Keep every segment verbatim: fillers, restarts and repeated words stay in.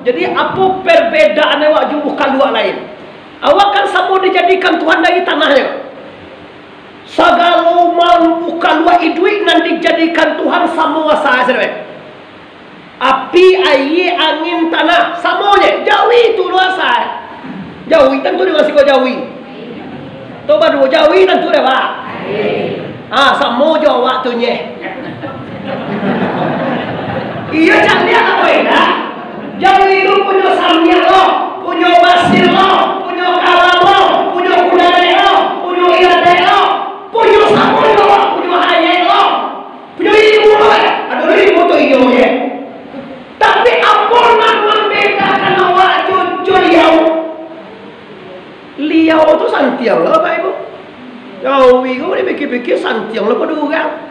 Jadi, apo perbedaannyo awak jo mukhaluak lain? Awak kan samo dijadikan Tuhan dari tanah, yo. Sagalo makhluk mukhaluak iduik nan dijadikan Tuhan samo asa, saudara. Api, aia, angin, tanah, samo je. Jawi tu lo asa. Jawi tantu dengan siko jawi. Tu baduo jawi tantu dek awak. Ah, samo jo awak tu nyeh. Iyo, caliak apo indak? Jawi tu punyo Samiak lo, punyo Basir lo, punyo Kalam lo, punyo Kudarek lo, punyo Iradek lo, punyo samo jo awak, punyo Hayek lo. Punyo ilmu lo, eh. Ado ilmu tu iyo, eh. Tapi apo nan mambedakan awak jo, jo liau? Liau tu santiang lo, Bapak Ibu. Jawi ko dipikia-pikia santiang lo pado urang.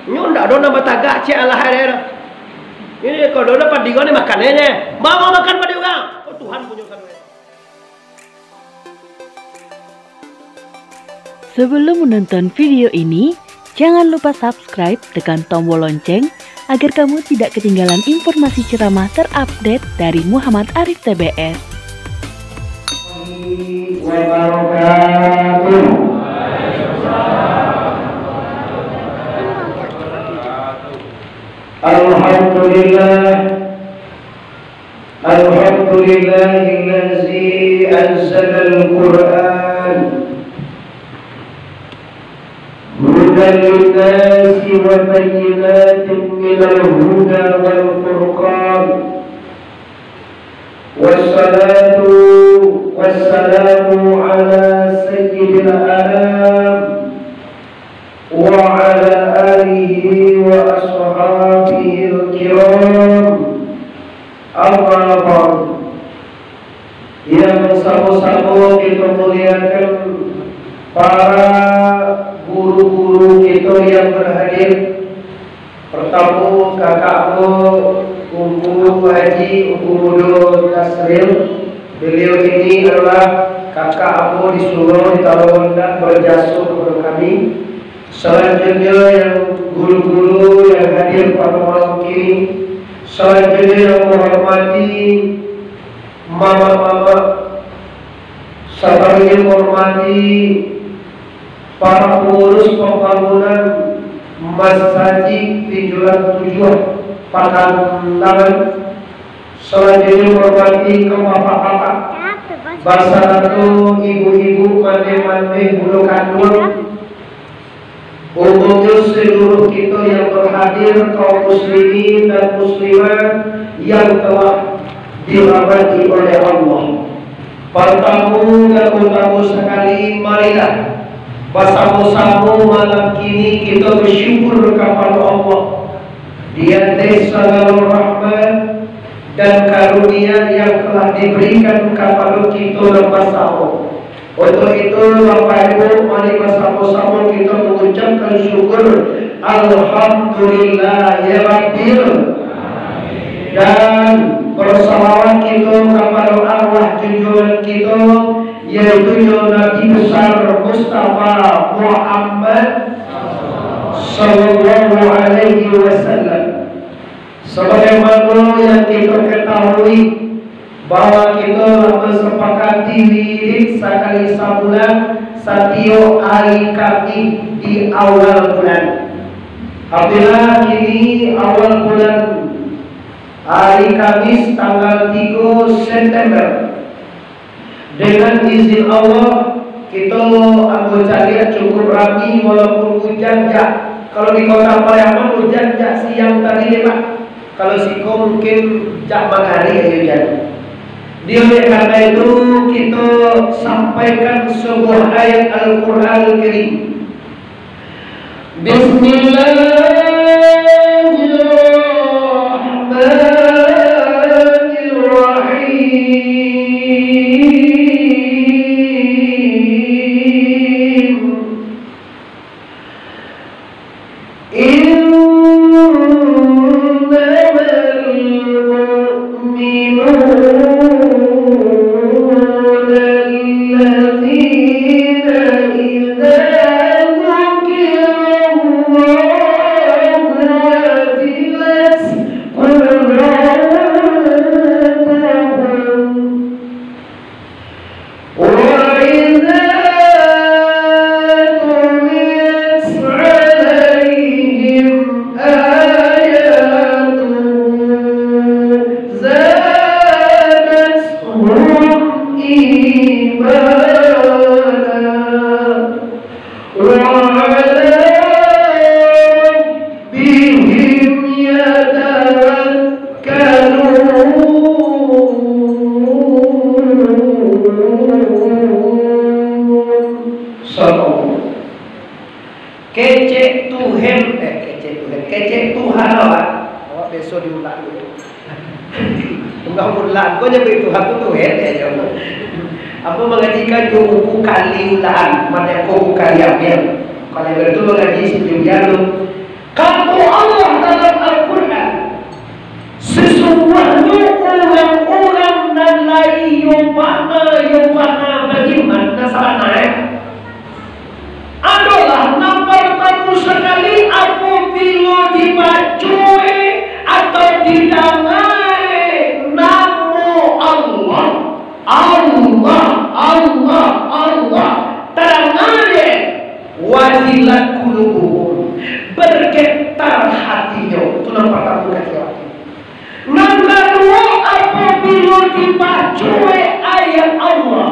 Nyo ndak ado nan batagak ciek alah ado. Ini kalau ado padi ko ni makan aja. Bawa makan padi urang. Oh, Tuhan punyo sadoe. Sebelum menonton video ini, jangan lupa subscribe, tekan tombol lonceng, agar kamu tidak ketinggalan informasi ceramah terupdate dari Muhammad Arif T B S. Wabarakatuh. Alhamdulillah. Alhamdulillahilladzi anzalal Qur'an hudan linnasi wa bayyinatin minal huda wal furqan. Wassalatu wassalamu ala sayyidil anam wa ala alihi wa ashabihil kiram. Amma ba'du. Yang samo-samo kito muliakan para guru-guru kito yang berhadir. Pertamo, kakak ambo Ungku Haji, Ungku Mudo Tasril. Beliau ini adalah kakak ambo di surau di Taruman dan berjaso kepada kami. Salanjutnyo, yang guru-guru yang hadir pado malam kini. Salanjutnyo, yang menghormati mamak-mamak, salanjutnyo menghormati para pengurus pembangunan Masajik Pinjulan Tujuah Pakandangan. Salanjutnyo, menghormati ka bapak-bapak, basarato ibu-ibu, mandeh-mandeh, bundo kanduang, umumnyo seluruh kito yang berhadir, kaum muslimin dan muslimat yang telah dirahmati oleh Allah. Partamo dan utamo sakali, marilah basamo-samo malam kini kito bersyukur kapado Allah di ateh sagalo rahmat dan karunia yang telah diberikan kapado kito nan basamo. Untuk itu, Bapak Ibu, mari basamo-samo kito mengucapkan syukur, Alhamdulillah ya Rabbil. Dan bersalawat kito kapado arwah junjungan kito, yaitu Nabi Besar Mustafa Muhammad sallallahu alaihi wasallam. Sabagaimano yang kito katahui, bahwa kito lah basapakati wirid sakali sabulan, satiok ari Kamih di awal bulan. Alhamdulillah, kini awal bulan, ari Kamih tanggal tigo September. Dengan izin Allah, kito ambo caliak cukup rami, walaupun ujan jak. Kalau di Kota Pariaman ujan jak siang tadi, Pak. Kalau siko mungkin jak magarik aja ujan. Di oleh karena itu, kito sampaikan sebuah ayat Al-Quran Karim. Bismillahirrahmanirrahim. إنما المؤمنون الذين إذا ذكر الله وجلت قلوبهم Bangunlah, kau nyampe Tuhan tu, tu hebat aja. Apa mangaji kan jo buku Kali Ulaan, mana ko buku Kali Amir. Kalau itu mangaji sendirian tu. Kato Allah dalam Al-Quran, sesungguahnyo urang-urang nan lai iyo bana, iyo bana baiman, nan sabana, eh, adolah nan partamo sakali apabilo dibaco atau didanga namo Allah, Allah, Allah, Allah, tadanga, wajilat qulubuhum, bergetar hatinyo. Itu nan partamo kecek hati. Nan kaduo, apabilo dibaco ayat Allah,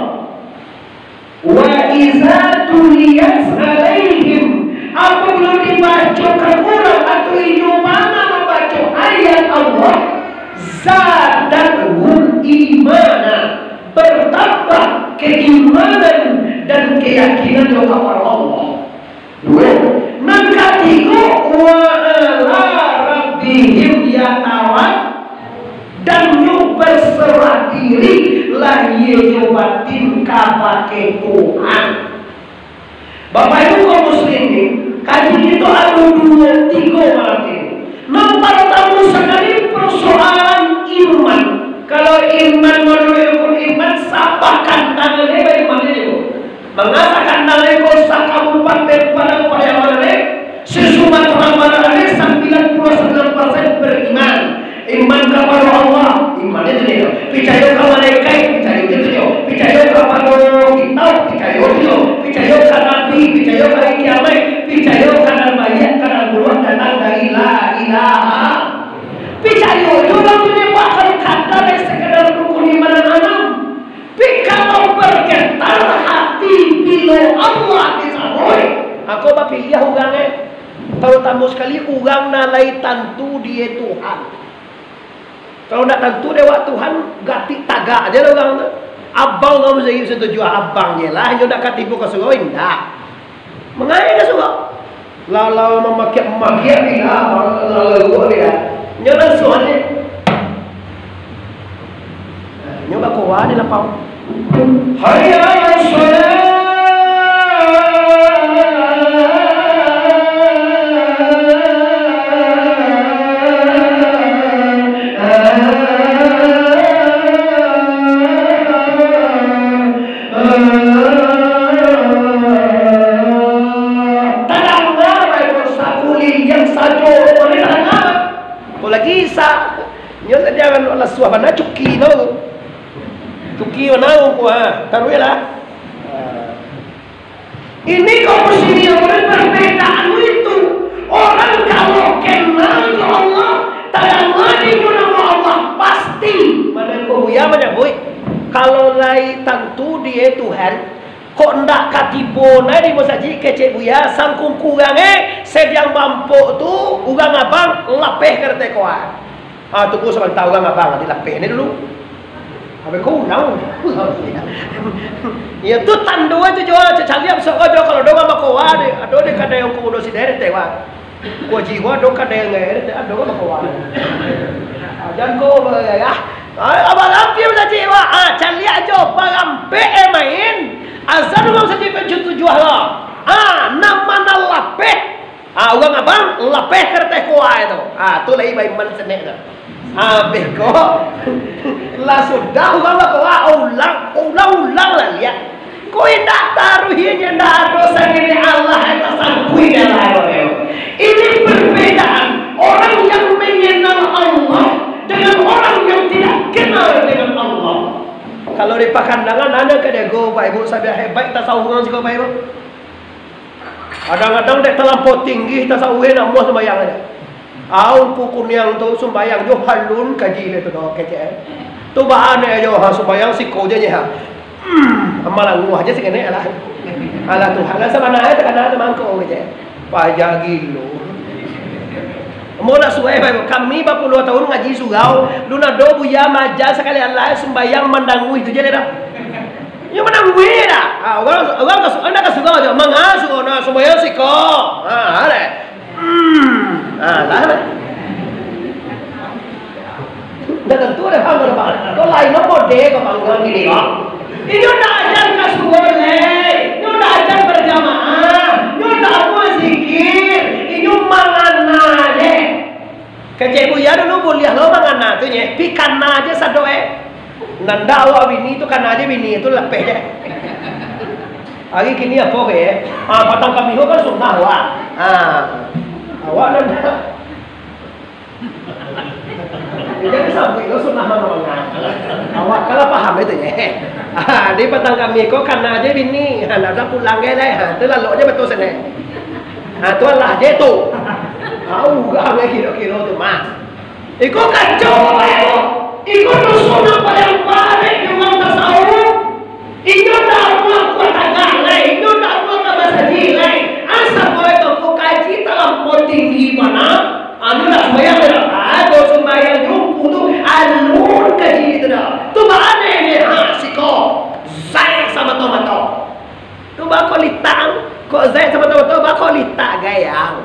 wa iza tuliyat alaihim, apabilo dibacokan urang atau inyo bana mambaco ayat Allah, zadathum imana, bertambah keimanan dan keyakinan kapado Allah. Duo. Nan katigo, wa ala rabbihim yatawak-, dan nyo berserah diri lahia jo batin kabake Tuhan. Bapak Ibu kaum muslimin, kaji kito ado duo, tigo malam ini. Nan partamo sakali persoalan iman. Kalau iman manuruik rukun iman, sabakandang lai baiman nyo. Mangasa kandang lai ko sakabupaten Padang Pariaman lai, se-Sumatera Barat lai, sambilan puluah sambilan persen beriman. Iman kapado Allah, iman itu nyo. Picayo ka malaikat, picayo itu nyo. Picayo kapado kitab, picayo itu nyo. Picayo ka nabi, picayo ka hari kiamaik, picayo ka nan baiak, ka nan buruak datang dari la ilaha. Picayo tu lah tu nyo, bukan kandang lai sekadar rukun iman nan anam. Pi kalau bergetar hati bilo Allah disabuik, mako bapiliah urang, eh. Tarutamo sakali urang nan lai tantu di Tuhan. Kalau ndak tantu dek awak Tuhan, gatik tagak aja lah urang tu. Abang kamu sendiri bisa tujuah abang je lah, inyo ndak ka tibo ka surau, indak. Mangae ka surau. Lalau mamakiak-makiak bila, lalau dia. Nyo langsung aja. Nyo bakoa di lapau. Hayya 'alas shalah. Tadanga, bae, sakuliliang sajo, kok ni tadanga. Apolagi Isa, nyo sajo lah suah bana cuki tu. Cuki bana ko, ha, taruihlah. Ha. Ini kaum muslimin yang berbeda itu. Orang kalau kenal jo Allah, tadanga dinyo namo Allah, pasti. Mano ko buya manyabuik, kalau lai tantu di Tuhan, kok ndak ka tibo nai di masajik, kecek buya, sangkung kurang, eh, sediang bampok tu, urang abang, lapeh ka ateh koa. Ah, tunggu sabanta, urang abang, dilapeh ni dulu. Abang ko urang. Iyo tu tando tu juo, caliak besok ko juo, kalau ado urang bakoa ni, ado di kadai Ungku Mudo siko di ateh, wah. Ko jiwa ado kadai ngai di ateh, ado urang bakoa. Ah, jan ko, ah, abang ampia masajik, wah. Ah, caliak jo, barampek, eh, main. Azan urang masajik pun tujuah lah. Ah, nan ma nan lapeh. Ah, urang abang, lapeh ka ateh koa tu. Ah, tu lai baiman senek tu. Abih ko, lah sudah urang bakoa, ulang, ulang, ulang lah liak. Ko indak taruih, inyo indak ado sagini Allah, eh, tasangkuik di Allah, eh. Ini perbedaan orang yang mengenal Allah dengan orang yang tidak kenal dengan Allah. Kalau di Pakandangan, ado ka diago, Bapak Ibu, sabiar hebat tasawuf urang siko, Bapak Ibu. Kadang-kadang dek talampau tinggi tasawuf, ndak amuah sumbayang aja. Aun ku kuniang tu sumbayang jo halun kaji dia tu doh, kecek. Tu baa nyo ha, sumbayang siko je nyo ha. Hmm, amal anguah je saketek lah. Alah Tuhan lah, sabananyo takana tu mangko, kecek. Pajak gilo. Mau nak suai, Pak, kami bapuluah tahun ngaji surau, lun ado buya maaja sakali alah sumbayang mandanguih tu je dah. Nyo mananguih dah. Ha, urang, urang ka su-, anda ka surau je. Manga surau, nah, sumbayang siko. Ha, aleh. Hmm. Ha, lah, lah. Dah tantu dah, ha, dah, dah. Eh, kok panggang gini, kok? Inyo ndak ajan ka subuah lai, inyo ndak ajan bajamaah, inyo ndak amuah zikir, inyo mangana je. Kecek Buya dulu buliah lo mangana tu nye, pi kana je sado, eh. Nan ndak awak bini tu, kana je bini tu lapeh je. Ari kini apo ke, eh? Ah, patang Kamih ko kan sunnah awak. Ah. Awak nan ndak. Jadi sampai lo sunnah mano manga. Awak kalah paham itu nye. Ah, di patang Kamih ko kana je bini. Ha, ndak usah pulang ge lai. Ha, tu lalok je batua sinan. Ha, tu alah je tu. Ha, urang lai kiro-kiro tu mah. Iko kacau bae ko. Iko dusun nan paliang barek di urang tasawuf. Inyo ndak amuah ka tagak lai, inyo ndak amuah ka masajik lai. Asa kawai tu ko kaji talampau tinggi bana. Anu ndak sumbayang dah. Ado sumbayang jumpu tu, alun kaji tu dah. Tu baa nene ha siko. Zaik samato-mato. Tu baa kok litak, kok zaik samato-mato, baa kok litak gayang.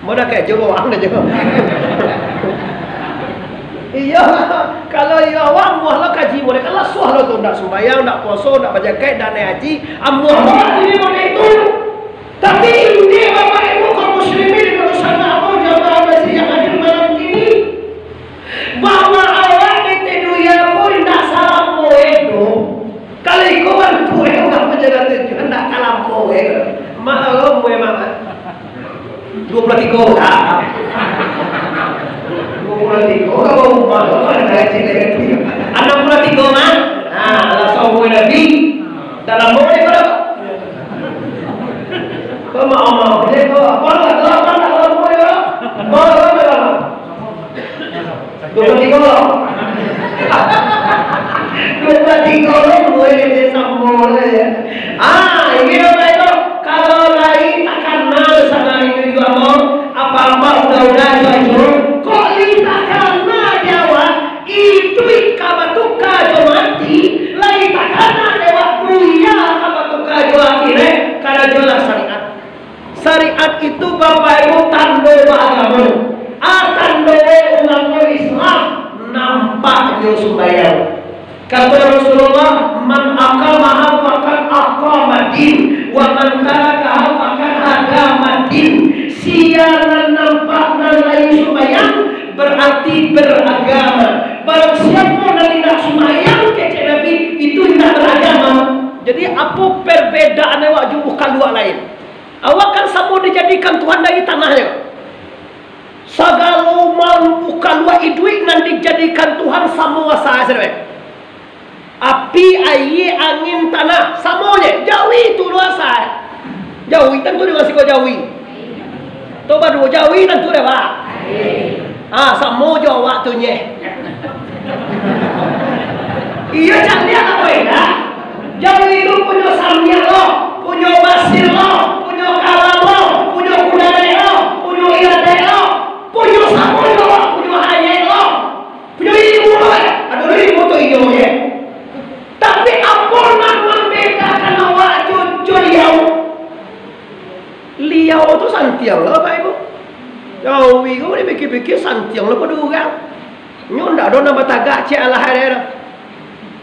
Mau dah kajo bawang dah jo. Iyo, kalau iyo awak amuah lo kaji model kan lasuah lo tu, ndak sumbayang, ndak puaso, ndak bajakaik, ndak naik haji, amuah lo kaji model itu. Tapi ini Bapak Ibu kaum muslimin di mana saja, jamaah masjid yang hadir malam ini, bahwa awak di Teduya ko indak salampo itu. Kalau iko bantuak eh, urang manjaga tujuan, ndak talampau eh. Mak, kalau umua mak, mak? Dua puluh tiga lah. Dua puluh tiga, kalau umua tu, kalau dari sini lagi. Anam puluh tiga, mak? Nah, alah saumua Nabi. Dalam umua ni, kalau kau mau, mau, dia kau, apa lah, apa lah, apa lah, apa lah. Mau, mau, mau, mau. Dua puluh tiga. Dua puluh tiga lo, buliah je samo lo, ya. Ah, ini apa itu? Kalau lai takana sabananyo juo, apo-apo udah-udah juo, kok lai takana di awak, itu ka batuka jo mati, lai takana di awak dunia ka batuka jo akhirat, karajo lah syariat. Syariat itu, Bapak Ibu, tando baagamo. Ah, tando urang Islam, nampak jo sumbayang. Kato Rasulullah, "Man aqamaha faqad aqamaddin, wa man tarakaha faqad hadamaddin." Sia nan nampak nan lai sumbayang, berarti beragama. Barang siapo nan indak sumbayang, kecek Nabi, itu indak beragama. Jadi, apo perbedaan awak jo mukaluak lain? Awak kan samo dijadikan Tuhan dari tanah nyo. Sagalo mau mukaluak iduik nan dijadikan Tuhan samo asa, saudara. Api, aia, angin, tanah, samo je. Jawi tu lo asa. Jawi tantu dengan siko jawi. Tu baduo jawi tantu dek awak. Ah, samo jo awak tu nye. Iyo, caliak apo indak? Jawi tu punyo Samiak lo, punyo Basir lo, punyo Kalam lo, punyo Kudarek lo, punyo Iradek lo, punyo samo jo awak, punyo Hayek lo, punyo ibu lo, eh. Ado lo ibu tu iyo je. Tapi apo nan mambedakan awak jo, jo liau? Liau tu santiang lo, Bapak Ibu. Jawi ko dipikia-pikia santiang lo pado urang. Nyo ndak ado nan batagak ciek alah ari tu.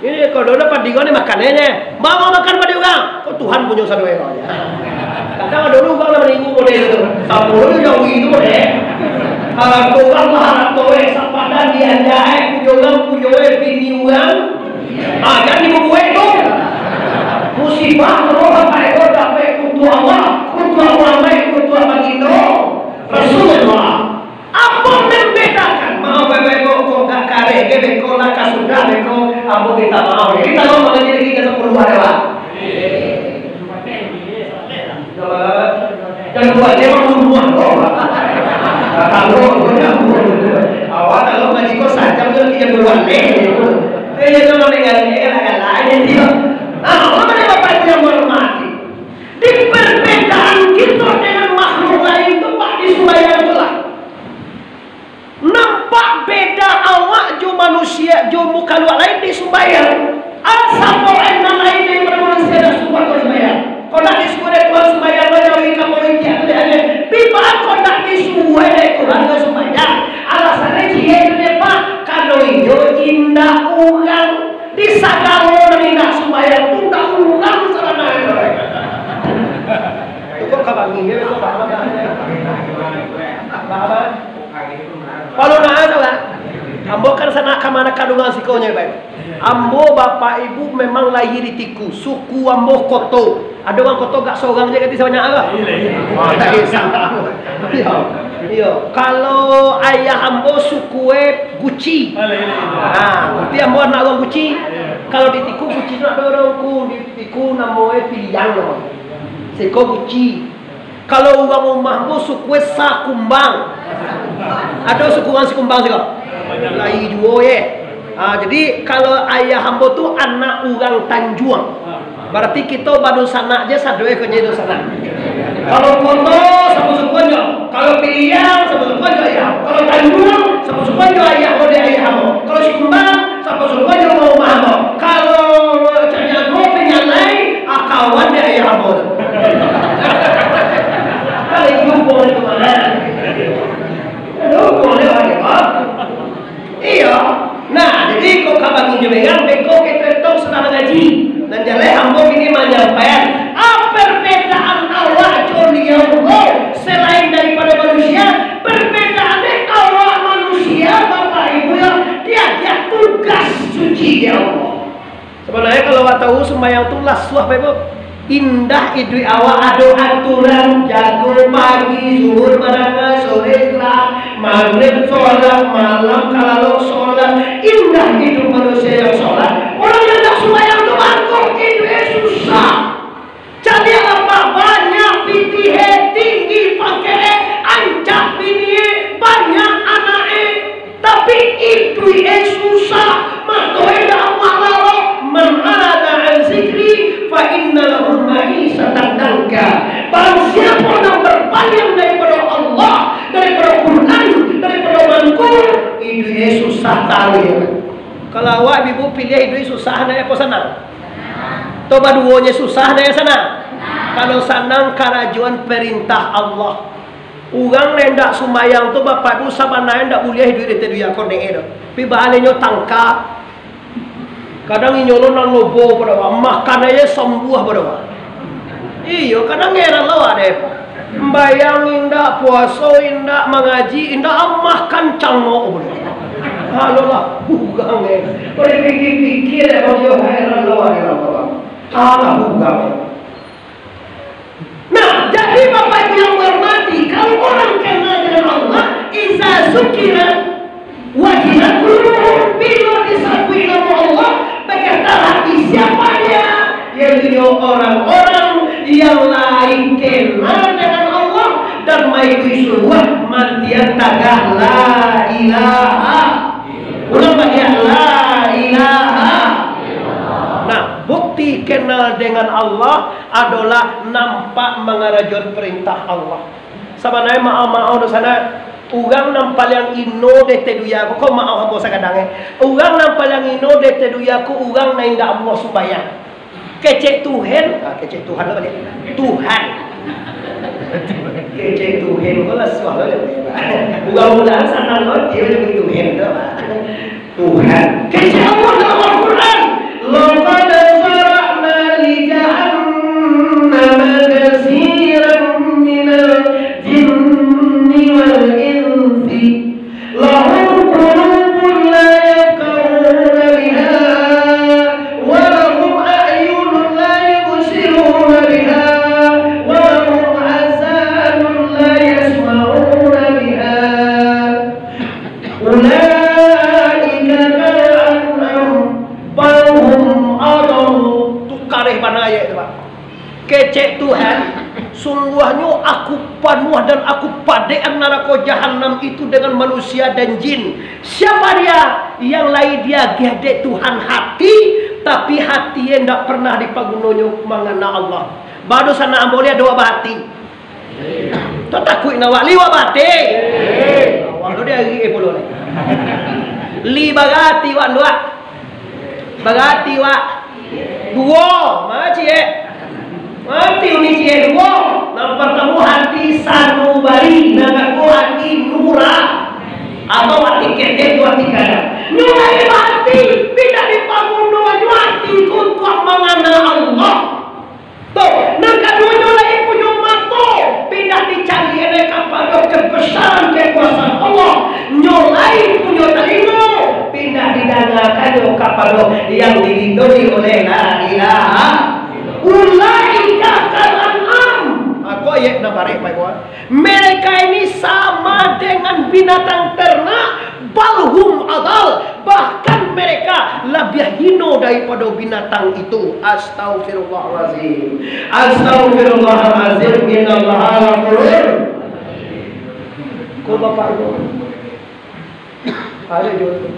Ini kalau ado padi ko ni makan aja. Bawa makan padi urang. Kok Tuhan punyo sadoe ko nya. Kadang ado urang lah maninggu model tu. Sapo tu jawi tu model. Kalau urang lah anak toe sapadan dianjak eh, punyo urang, punyo eh, bini urang. Ah, jan dibubuek tu. Musibah tu, Bapak Ibu, dapek kutuak Allah, kutuak Muhammad, kutuak Bagindo Rasulullah. Apo nan membedakan? Maaf, Bapak Ibu, kok gak kareh, ge, beko lah, ka sudah, beko, ambo minta maaf. Jadi, kalau mengaji lagi ke sepuluh ada, Pak? Yang buatnya mah bunuh, Pak. Nah, kalau punya, awak kalau ngaji kok sajam tu, yang buat leh. Dia jangan meninggal, dia kan agak lain, dia. Nah, apa nih, Bapak Ibu yang menghormati? Di perbedaan kito dengan makhluk lain tu, Pak, di sumbayang tu lah. Nampak beda awak jo manusia, jo mukaluak lain di sumbayang. Asa kok nan lain daripado manusia dak suah ka sumbayang. Kok nak disuruah dek Tuhan sumbayang, lo jauhi ka politik tu dek aja. Pi Pak, kok nak disuruah dek Tuhan ka sumbayang. Alasannyo ciek tu dek Pak, karano inyo indak urang. Paham? Paham? Kalau nah, tu lah. Ambo kan sanak kamanakan urang sikonyo, baik. Ambo, bapak ibu, memang lahia di Tiku. Suku ambo Koto. Ado urang Koto gak sorang se, ganti sabanyak lah. Iyo, iyo. Kalau ayah ambo suku e Guci. Ha, berarti ambo anak urang Guci. Kalau di Tiku, Guci tu ado urang ku, di Tiku namo e Piliang namo. Siko Guci. Kalau urang rumah ambo suku e Sakumbang. Ado suku urang Sikumbang siko? Lai juo, ye. Ha, jadi, kalau ayah ambo tu anak urang Tanjuang. Berarti kito badunsanak je, sado e ko nyo dunsanak. Kalau Koto, samo sukuan jo. Kalau Piliang, samo sukuan jo ayah. Kalau Tanjuang, samo sukuan jo ayah, ko dek ayah ambo. Kalau Sikumbang, samo sukuan jo rumah ambo. Kalau Caniago, Panyalai, ah, kawan dek ayah ambo tu. Kalau ibu boleh ke mana? Aduh, boleh, boleh, Pak. Iyo. Nah, jadi kok ka bangun jo berang, beko kito etong sudah mangaji. Nan jaleh ambo ingin manyampaian, ah, perbedaan awak jo di Allah, selain daripada manusia, perbedaan dek awak manusia, Bapak Ibu, yo, diagiah tugas suci di Allah. Sabananyo, kalau awak tahu, sumbayang tu lasuah bae, Bu. Indak iduik awak ado aturan, jago pagi, zuhur, barangkek, sore, istirahat, magrib, sholat, malam, kalalok, sholat. Indak iduik manusia yang sholat. Urang yang ndak sumbayang tu, mangko iduik e susah. Caliak apak, banyak pitih e, tinggi pangkek e, ancak bini e, banyak anak e. Tapi iduik e susah, mato e dak amuah lalok. "Man a'rada an zikri, fa inna lahu ma'isyatan danka." Barang siapo nan barpaliang daripado Allah, daripado Quran, daripado mangko, iduik e susah taruih. Kalau awak, Ibu, piliah iduik susah, ndak apo sanang? Atau baduonyo susah, ndak sanang? Kalau sanang, karajoan parintah Allah. Urang nan indak sumbayang tu, Bapak Ibu, sabananyo indak buliah iduik di ateh dunia ko, ndak e doh. Pi baa lai nyo tangka. Kadang inyo lo nan lobo pado awak, makan aja sambuah pado awak. Iyo, kadang heran lo awak deh. Sumbayang indak, puaso indak, mangaji indak, ah, makan cangok pado awak. Halo lah, urang e. Kok dipikir-pikir, eh, yo, heran lo awak deh, Bapak. Alah, urang e. Nah, jadi Bapak Ibu yang hormati, kalau orang kenal dengan Allah, iza zukira wajilat qulubuhum, bilo disabuik namo Allah, bagetar hati. Siapa dia? Yaitu orang-orang yang lai kenal dengan Allah dan maiduik suruah martian tagah la ilaha. Ulang baliak, la ilaha. Nah, bukti kenal dengan Allah adolah nampak mangarajoan parintah Allah. Sabananyo, maoh-maoh doh sanak, urang nan paliang ino di ateh dunia ko, ko maoh ambo sagadang e, urang nan paliang ino di ateh dunia ko urang nan indak amuah sumbayang. Kecek Tuhan, ah, kecek Tuhan lo baliak. Tuhan. Kecek Tuhan ko lah suah lo. Urang-urang sanang lo, dio nyabuik Tuhan tu, Pak. Tuhan. Kecek Allah dalam Al-Quran, "Laqad zara'na li jahannama katsiran minal jinni wal insi, lahum qulubun la yafqahuna biha, wa lahum a'yunun la yubsiruna biha, wa lahum azanun la yasma'una biha." Ulaika kal an'am, bal hum adall. Tu kareh bana ayat tu, Pak. Kecek Tuhan, sungguahnyo aku panuah dan aku padekan narako Jahanam itu dengan manusia dan jin. Siapa dia? Yang lai diagiah dek Tuhan hati, tapi hati e ndak pernah dipagunonyo mangana Allah. Baru sanak ambo liek doa bahati. Tatakuik nak wak liwak bati. Awak tu dia ari eh pulo ni. Li barati wak nduak. Barati wak. Duo. Ma ciek. Mati uni ciek duo. Nan partamo hati sanubari, nan kaduo hati nura. Atau hati ketek tu hati kada. Nyo lai bahati, pindah dipaguno nyo hati ko untuak mangana Allah. Tu, nan kaduonyo lai punyo mato, yang diridoi oleh la ilaha. Ulaika kal an'am. Ako ayat nan barek, Pak Ibu. Mereka ini sama dengan binatang ternak, bal hum adal, bahkan mereka labiah hino daripado binatang itu. Astagfirullahalazim. Astagfirullahalazim. Innallaha ghafurur. Ko Bapak Ibu. Ado juo tu.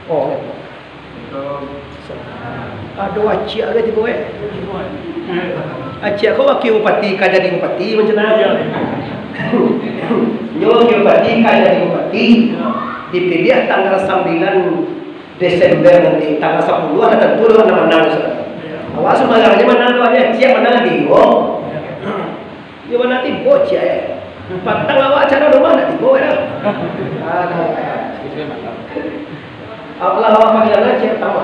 Oh. Ado aciak ke tibo, eh? Aciak ko wakil bupati, ka jadi bupati macam mana? Nyo wakil bupati, ka jadi bupati. Dipiliah tanggal sambilan Desember nanti, tanggal sapuluah lah tantu lah nan manang tu. Awak sumbarang aja manang tu, aciak manang di, oh. Di mana tibo ciek, eh? Patang awak acara rumah nak tibo, eh, dah. Aduh. Apalah awak panggilan ciek tamu.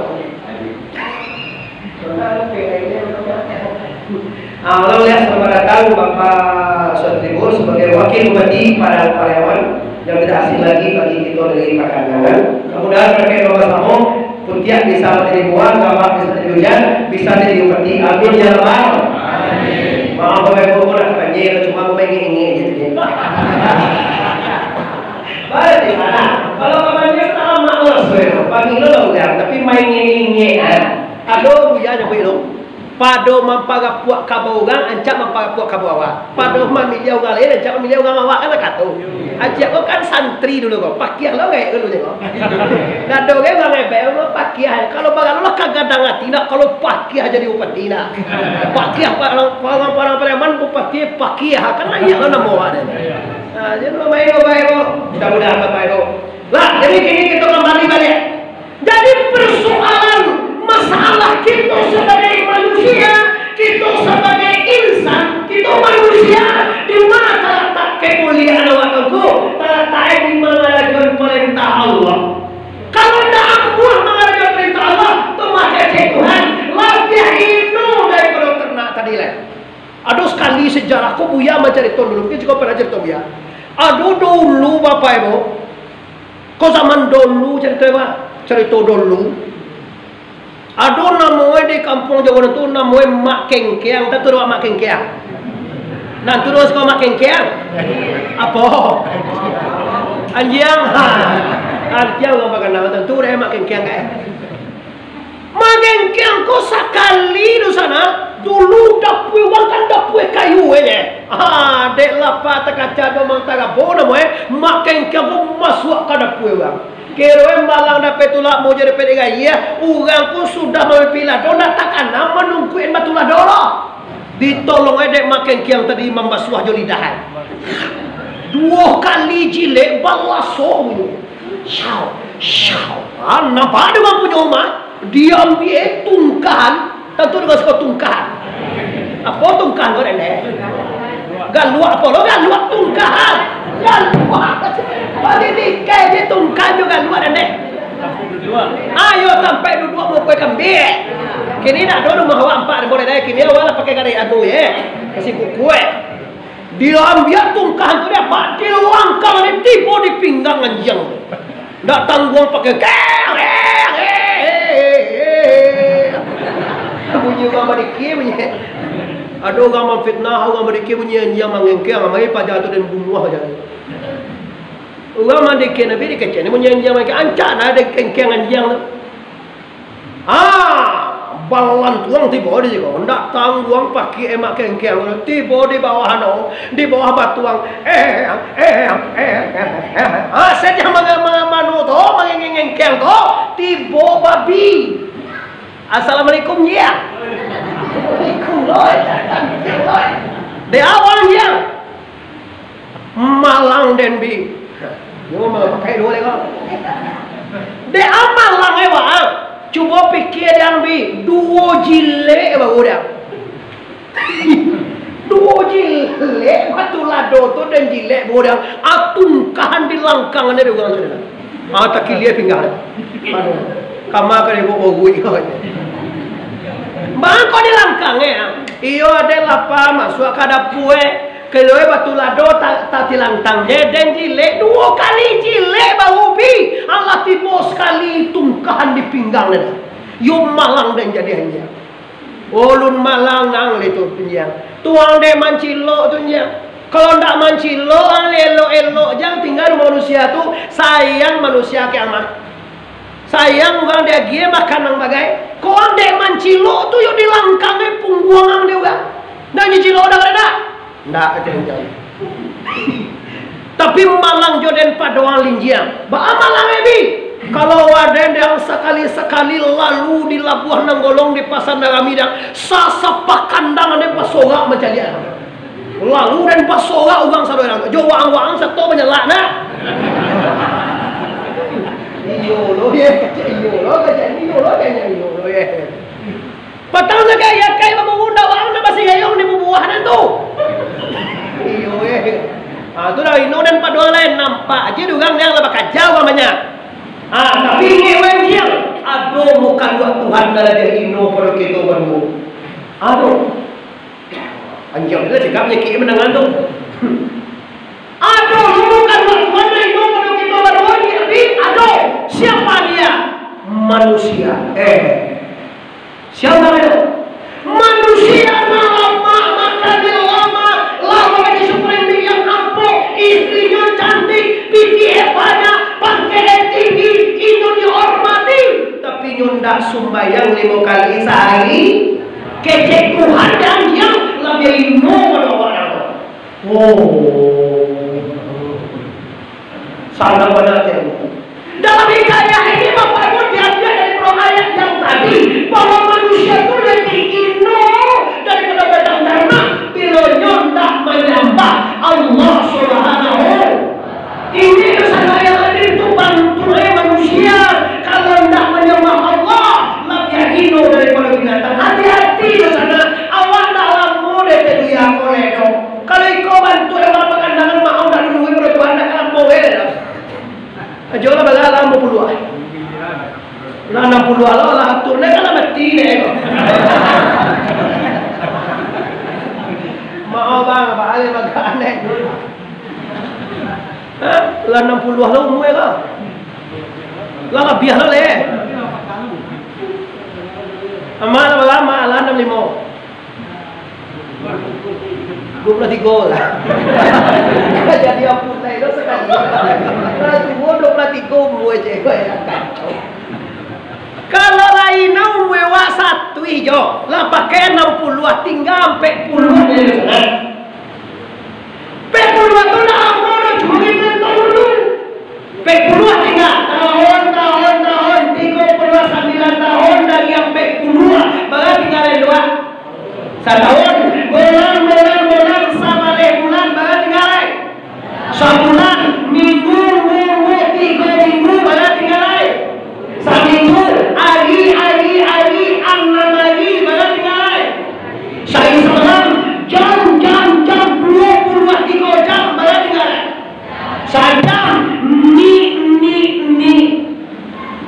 Ah, malam ya, selamat datang Bapak Suat Tribun sebagai Wakil Bupati Padang Pariaman yang tidak asing lagi bagi kita dari Pakandangan. Mudah-mudahan mereka yang bersama Kutiak bisa manjadi buah, gambak bisa jadi ujan, bisa jadi bupati. Amin ya rabbal. Amin. Maaf, Bapak Ibu, aku nak tanya, cuma aku main ingin-ingin je tadi. Baik, nah, kalau kawannya salah malas, weh, panggil lo lah udah, tapi main ingin-ingin, ah. Aduh, buya nyampai lo. Pado mamparapuak kabau urang, ancak mamparapuak kabau awak. Pado mamiliah urang lain, ancak mamiliah urang awak, kan bakato. Aciak ko kan santri dulu ko, pakiah lo gaek dulu ko. Ndak ado urang ebek ko pakiah. Kalau bagalu lah kagadang ati nak, kalau pakiah jadi bupati nak. Pakiah parang, parang, parang, parang, bupati pakiah. Kan layak lo namo awak deh. Nah, jadi lo baik lo, baik lo. Mudah-mudahan lo baik lo. Lah, jadi kini kita kembali balik. Jadi, persoalan masalah kito sabagai manusia, kito sabagai insan, kito manusia, di ma talatak kemuliaan awak tu? Talatak di mangarajoan parentah Allah. Kalau ndak amuah mangarajoan parentah Allah, tu mako cek Tuhan, labiah hino daripado ternak tadi lai. Ado sakali sajarah ko, Buya mancarito dulu, mungkin jiko pernah carito Buya. Ado dulu, Bapak Ibu, ko zaman dulu carito, Pak, carito dulu. Ado namoe di kampuang Jawa tu, namoe Mak Kengkeang. Tantu dek Mak Kengkeang. Nah, tu dek Mak Kengkeang. Apo? Anjiang. Ha. Anjiang urang baganal, tantu dek Mak Kengkeang, kan? Mak Kengkeang ko sakali tu sanak, dulu dapua urang kan dapua kayu aje. Ha, dek lapa takaca domang tarabo namoe, Mak Kengkeang ko masuak ka dapua urang. Kiroe malang dapek tulak, mujua dapek digaia, urang ko sudah mamipih lado, ndak takana manungkuik batu lado lo. Ditolong ai dek Mak Kengkeang tadi mambasuah jo lidah ai. Duo kali jilek balaso bunyi. Syau, syau. Ah, nampak dek urang punyo rumah, diambiak tungkahan, tantu dek urang suko tungkahan. Apo tungkahan ko, Dendeh? Galuak apo lo, galuak tungkahan. Galuak. Bagi tikai je tungkahan jo galuak, Dendeh. Ayo sampai duduak mukoi kambiak. Kini dak ado rumah awak ampek, Dendeh. Kini awak lah pakai karek anu, ye. Kasi kukuak. Diambiak tungkahan tu dek Apak, dilangkang dek tibo di pinggang anjiang tu. Ndak tangguang pakai keng, keng, keng, keng. Bunyi urang badikia bunyi. Ado urang mamfitnah, urang badikia bunyi anjiang mangengkeang, amai paja tu den bunuah aja. Urang mandikia Nabi dikecek, bunyi anjiang mangengkeang, ancak nah den kengkeang anjiang tu. Ah, balantuang tibo di siko, ndak tangguang pakiak Mak Kengkeang, tibo di bawah anu, di bawah batuang. Eh, eh, eh, eh, eh. Ah, sajo manga-, manga-, manu tu, mangengengkeang tu, tibo babi. Assalamualaikum, Jiang. Waalaikumsalam. Dek awak, Jiang. Malang den bi. Yo, malang pakai duo lego. Dek a malang e, Bang. Cubo pikia den bi, duo jilek baru den. Duo jilek batu lado tu den jilek baru den. A tungkahan di langkang ane dek urang tu. Ah, takilia pinggang. Aduh, kama ka dibaok baruik ko. Bangko di langkang, eh. Iyo, ado lapa masuak ka dapua, eh. Elok batu lado ta-, tatilantang je, den jilek, duo kali jilek baru bi, alah tibo sakali tungkahan di pinggang den. Yo malang den jadi anjiang. Ulun malang nang le tu, anjiang. Tuang dek mancilok tu, anjiang. Kalau ndak mancilok, ang elok-elok jang tingga di manusia tu, sayang manusia kiamat. Sayang urang diagiah makan nan bagai. Kok ang dek mancilok tu, yo dilangkang e pungguang ang dek urang. Ndak dicilok dah, kada? Ndak, jangan. Tapi malang jo den pado ang linjiang. Baa malang e bi? Kalau waden yang sakali-sakali lalu di Labuah Nanggolong di Pasar Narami dang, sasapakan dang den basorak mancaliak. Lalu den basorak urang sadonyo dang. Jo waang-waang sato manyalak nah. Iyo lo ye, iyo lo, iyo lo, iyo lo ye. Patang sakai, akai bamurun dakwah, nak basi gayung di bubuahan tu. Iyo, eh. Ah, tu dah ino dan paduan lain, nampak aja di urang yang lah bakaja urang banyak. Ah, tapi ingek weh, anjiang, ado mukhaluak Tuhan nan labiah ino pado kito baduo. Ado. Anjiang tu lah cakap nyakik mandangan tu. Ado mukhaluak Tuhan nan ino pado kito baduo, tapi ado. Siapa dia? Manusia. Eh. Siapa itu? Manusia nan lamak, makan nan lamak, lah mamakai supreme yang ampuh, istrinyo cantik, pitih banyak, pangkek tinggi, inyo dihormati, tapi inyo ndak sumbayang limo kali sahari, kecek Tuhan dan yang labiah ino mano awak. Oh. Sanang bana ati. Dalam hikayah ini, Bapak Ibu, diambil dari pado ayat yang tadi, bahwa manusia tu lebih ino daripada batang tanah, bilo nyo ndak manyambah Allah Subhanahu. Ini kesalahan yang hadir tu bantuak manusia, kalau ndak manyambah Allah, labiah ino daripada binatang. Hati-hati di sana, awak ndak lamo dek tadi ako ledok. Kalau iko bantuak urang bagandangan, maoh dak dulu, baratua dak kalambo, eh, dah. Ajo lah, bala lah, limo puluah. Lah, anam puluah lah, lah, atur, dah, lah, mati, deh. Maoh, bang, baaleh, bang, aneh. Hah? Lah, anam puluah lah umur, lah. Lah, labiah lah, leh. Amak, lah, bala, amak, lah, anam limo. Duo puluah tigo lah. Jadi ampun, lah, itu sakali. Lah, duo, duo puluah tigo umur je, ya, kacau. Kalau lain umur awak satu ijo, lah pakai anam puluah, tingga ampek puluah je. Ampek puluah tu lah lamo doh, cuma kita tahu dulu. Ampek puluah tingga, tahun, tahun, tahun, tigo puluah sambilan tahun dari ampek puluah, bara tingga lai dua? Satahun, bulan, bulan, bulan, sabaleh bulan, bara tingga lai? Sabulan, minggu, minggu, tigo minggu, bara tingga lai? Saminggu, ari, ari, ari, anam ari, bara tingga lai? Sahari samalam, jam, jam, jam, duo puluah tigo jam, bara tingga lai? Sajam, ni, ni, ni.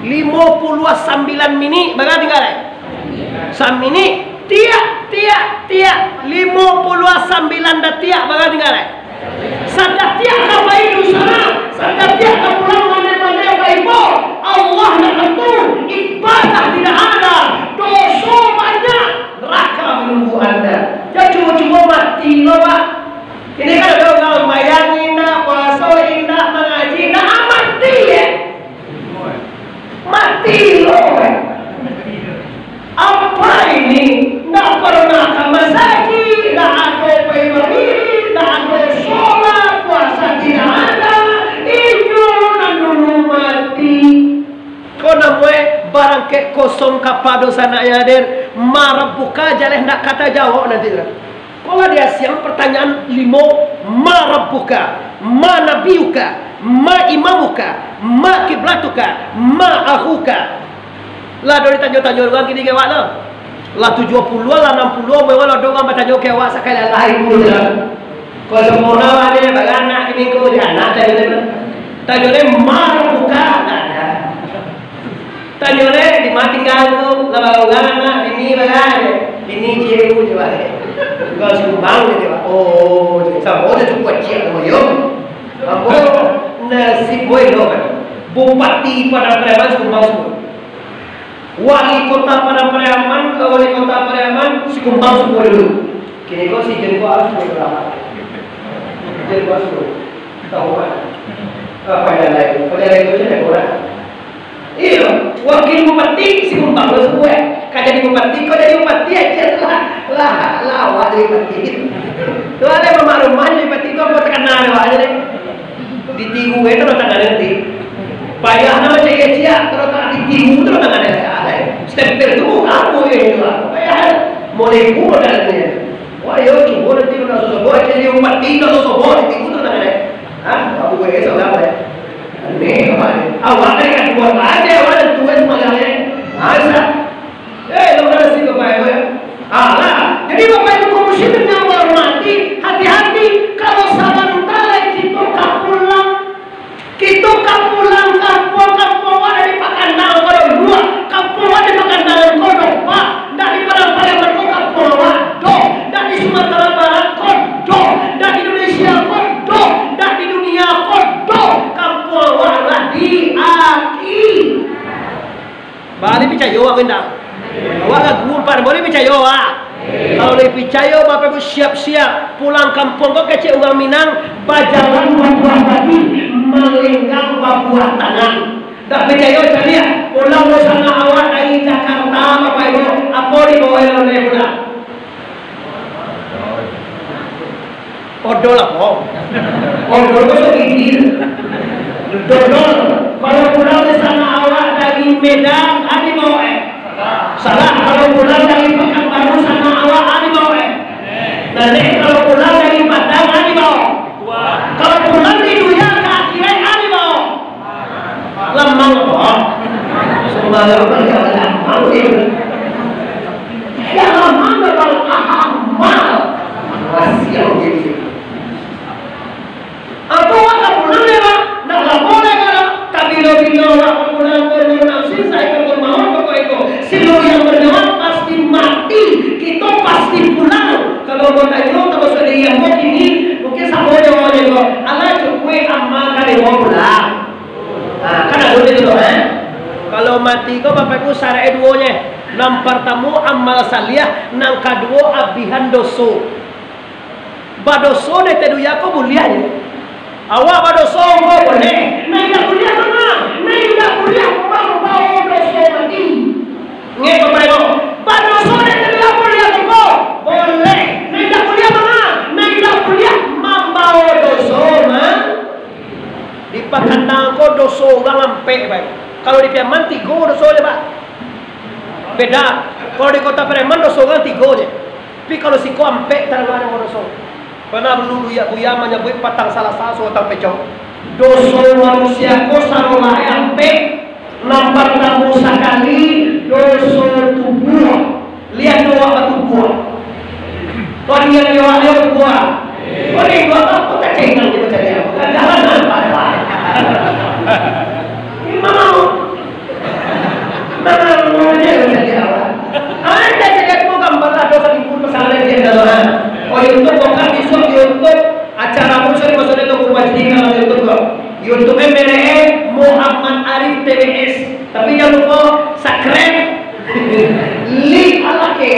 Limo puluah sambilan minik, bara tingga lai? Saminik, tiak, tiak, tiak, limo puluah sambilan datiak, bara tingga lai? Sadatiak ka pai di sana, sadatiak ka pulang, mande-mande ka ibo, Allah ndak tantu, ibadah tidak ada, doso banyak, neraka menunggu Anda. Jan cubo-cubo mati lo, Pak. Kini kan ado urang sumbayang indak, puaso indak, mangaji indak, ah, mati, eh. Mati lo, eh. Apa ini? Ndak pernah ka masajik, ndak ado pai bairik, ndak ado solat, puasa tidak ada, inyo nan dulu mati. Ko namuah barangkek kosong kapado sanak yang hadir, ma rabbuka jaleh ndak ka tajawab nanti tu. Ko lah diasiang pertanyaan limo, ma rabbuka, ma nabiyuka, ma imamuka, ma kiblatuka, ma akhuka. Lah ado ditanyo-tanyo urang kini ka awak tu. Lah tujuah puluah, lah anam puluah, memang lah ado urang batanyo ka awak sakali lai pun. Kalau sampurno awak ni, baranak kini ko, di anak tadi tu. Tanyo ni, ma rabbuka, tak ada. Tanyo ni, di ma tingga ko, lah bara urang anak, bini bara, bini ciek ko, cubo. Kau sumbang je, cubo. Oh, samo jo cukuik ciek tu, yo. Ambo nasib baik lo kan. Bupati Padang Pariaman Sikumbang Suko. Wali kota Padang Pariaman, eh, wali kota Pariaman Sikumbang Suko dulu. Kini ko si Jen ko harus naik lah. Jen ko harus tahu kan. Apa yang lain? Apa yang lain tu je dah kurang. Iyo, wakil bupati Sikumbang lo sabuik. Ka jadi bupati, kok jadi bupati aja lah. Lah, lah awak jadi bupati. Tu ado mamak rumah jadi bupati tu, apo takana awak aja deh. Ditiru itu lo tangan nanti. Payah nama cek ciak, kalau tak ditiru tu lo tangan nanti. Stempel tu apo ya itu lah. Payah. Mau nipu modalnya. Wah, yo, cubo nanti nak sosobo, aja jadi bupati nak sosobo, ditiru tu tangan nanti. Hah? Apo gue saudara ya? Aneh, Bapak. Awak kan kan tuan aja, awak dan tuan semuanya. Masa? Eh, lo kan sih, Bapak Ibu, ya? Alah, jadi Bapak Ibu kaum muslimin yang Allah hormati, hati-hati, kalau sabanta lai kito ka pulang, kito ka pulang kampuang, kampuang awak dari Pakandang kalau dua, kampuang awak di Pakandang ko doh, Pak, ndak di Padang Pariaman ko kampuang awak doh, ndak di Sumatera Barat ko doh, ndak di Indonesia ko doh, ndak di dunia ko doh, kampuang awak lah di aki. Bali picayo awak ko indak? Awak lagu ampek, bali picayo awak. Kalau lai picayo, Bapak Ibu siap-siap pulang kampuang ko kecek urang Minang, bajalan babuah padi, malenggang babuah tangan. Ndak picayo caliak, pulang lo sanak awak dari Jakarta, Bapak Ibu, apo dibawa oleh pulang? Odol apo? Odol ko sogigil. Dodol. Kalau pulang di sanak awak dari Medan, adi bawa eh. Salah, kalau pulang dari Pekanbaru sanak awak, adi bawa eh. Nah, dek, kalau pulang dari Padang, adi bawa. Kalau pulang di dunia ka akhirat, adi bawa. Lamang apo? Sembarang apo, jangan lamang ni. Yang lamang adalah amal. Rahasia gitu. Apo awak ka pulang deh, Pak? Ndak lamo lai, Pak. Tapi bilo-bilo awak ka pulang, ko nafsi saiko ko mauik pokok iko. Seluruh yang bernyawa pasti mati. Kito pasti pulang. Kalau mau tanyo, termasuk di yang kini, mungkin samo jawabannya ko. Alah cukuik amal ka dibawa pulang. Nah, kan ado tu, eh? Kalau mati ko, Bapak Ibu, syarat duo nyo. Nan partamo amal saliah, nan kaduo abihan doso. Badoso di ateh dunia ko buliah nyo. Awak badoso ko buliah. Nan indak buliah manga? Nan indak buliah mambawo doso mati. Ngek, Bapak Ibu. Badoso di ateh dunia ko buliah ko? Buliah. Nan indak buliah manga? Nan indak buliah mambawo doso mati. Di Pakandang ko doso urang ampek, Pak. Kalau di Piaman tigo doso je, Pak. Beda. Kalau di Kota Pariaman doso urang tigo je. Tapi kalau siko ampek taraga doso. Pernah dulu Buya-Buya manyabuik patang Salasa, suatang Pecok. Doso manusia ko sarolah ampek. Nan partamo sakali, doso tubuah. Liek tu awak batubuah. Tuan liek awak liek tubuah. Kau ni buat apa? Kau tak cengang dia macam ni. Jangan nampak. Memang. Memang aja macam ni awak. Ada cakap tu gambar lah dosa timbul kesalahan dia dalam. Oh, YouTube bukan besok YouTube acara pun sering masuk itu buat jadi dalam YouTube kau. YouTube M R A Muhammad Arif T B S. Tapi jangan lupa subscribe, like, alake,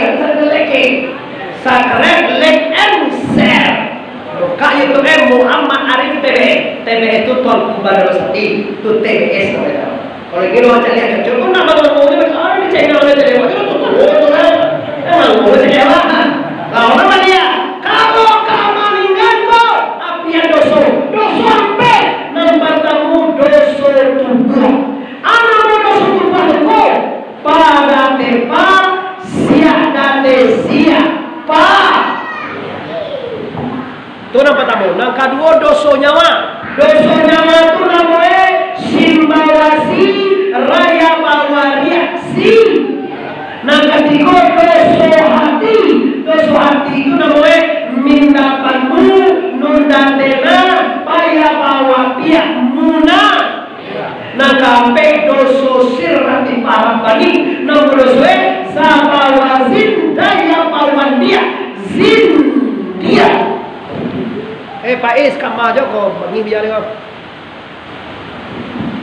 subscribe, like, like and share. Buka YouTube Muhammad Arif T B S. T B S itu Tuan Kuban Darusati, itu T B S namanya. Kalau gitu lo cari aja. Cuma nak bangun bangun ni, ah, ini channel dia tadi. Waktu itu tuh, tuh, tuh, kan. Emang gue sih, ya, Pak. Lah, orang mana ya? Kalau ka maningga ko, apian doso. Doso ampek. Nan partamo doso tubuah. Anak doso tubuah tu ko, pa date pa, siak date siak, pa. Tu nan partamo. Nan kaduo, doso nyawa. Doso nyawa tu namonyo simbawasi, raya bawariak, si. Nan katigo, doso hati. Doso hati tu namonyo minda panu, nunda tena, paya bawapiak, muna. Nan kaampek, doso sirati parabani. Nan kaduo, sabawazin, daya bawandiak, zindiak. Sama aja ko, bagi biar ko.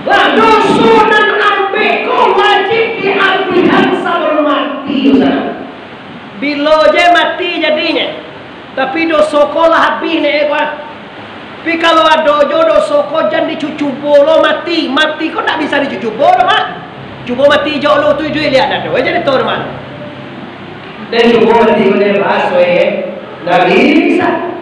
Lah, doso nan abih ko wajib diabihan sabalun mati, Ustaz. Bilo je mati jadinyo. Tapi doso ko lah abih ne, ko. Tapi kalau ado jo doso ko, jan dicucubo lo mati. Mati ko ndak bisa dicucubo doh, Mak. Cubo mati jo lo tu, iduik liak dah tu. Aja ditahu, Mak. Dan cubo mati ko dek bahaso, eh. Ndak bisa.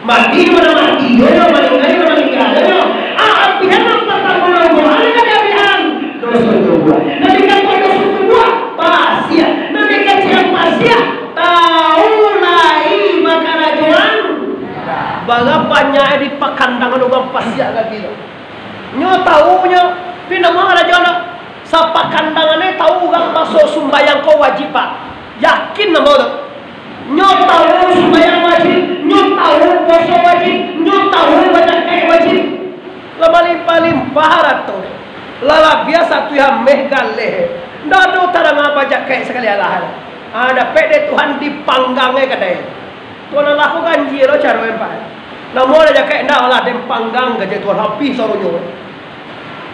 Mati mana mati, yo, yo, maningga, yo, maningga, yo, yo. Ah, abihan nan partamo nan buah, nan ka diabihan. Doso tubuah. Nan dikatuak doso tubuah, pasiak. Nan dikecek pasiak, tahu lai bakarajoan. Bara banyak di pakandangan urang pasiak lagi tu. Nyo tahu nyo, tapi namo karajo nyo. Sapakandangan e tahu urang baso sumbayang ko wajib, Pak. Yakin namo tu. Nyo tahu sumbayang wajib, nyo tahu puaso wajib, nyo tahu bajakai wajib. Lah malimpah-limpah harato. Lah labiah satu ameh galeh. Ndak ado tarang bajakai sakali alah. Ah, dapek dek Tuhan dipanggang e kadai. Tuhan Allah ko ganjia lo caro e, Pak. Namo lah jakek ndak lah, den panggang gaji Tuhan habih saronyo.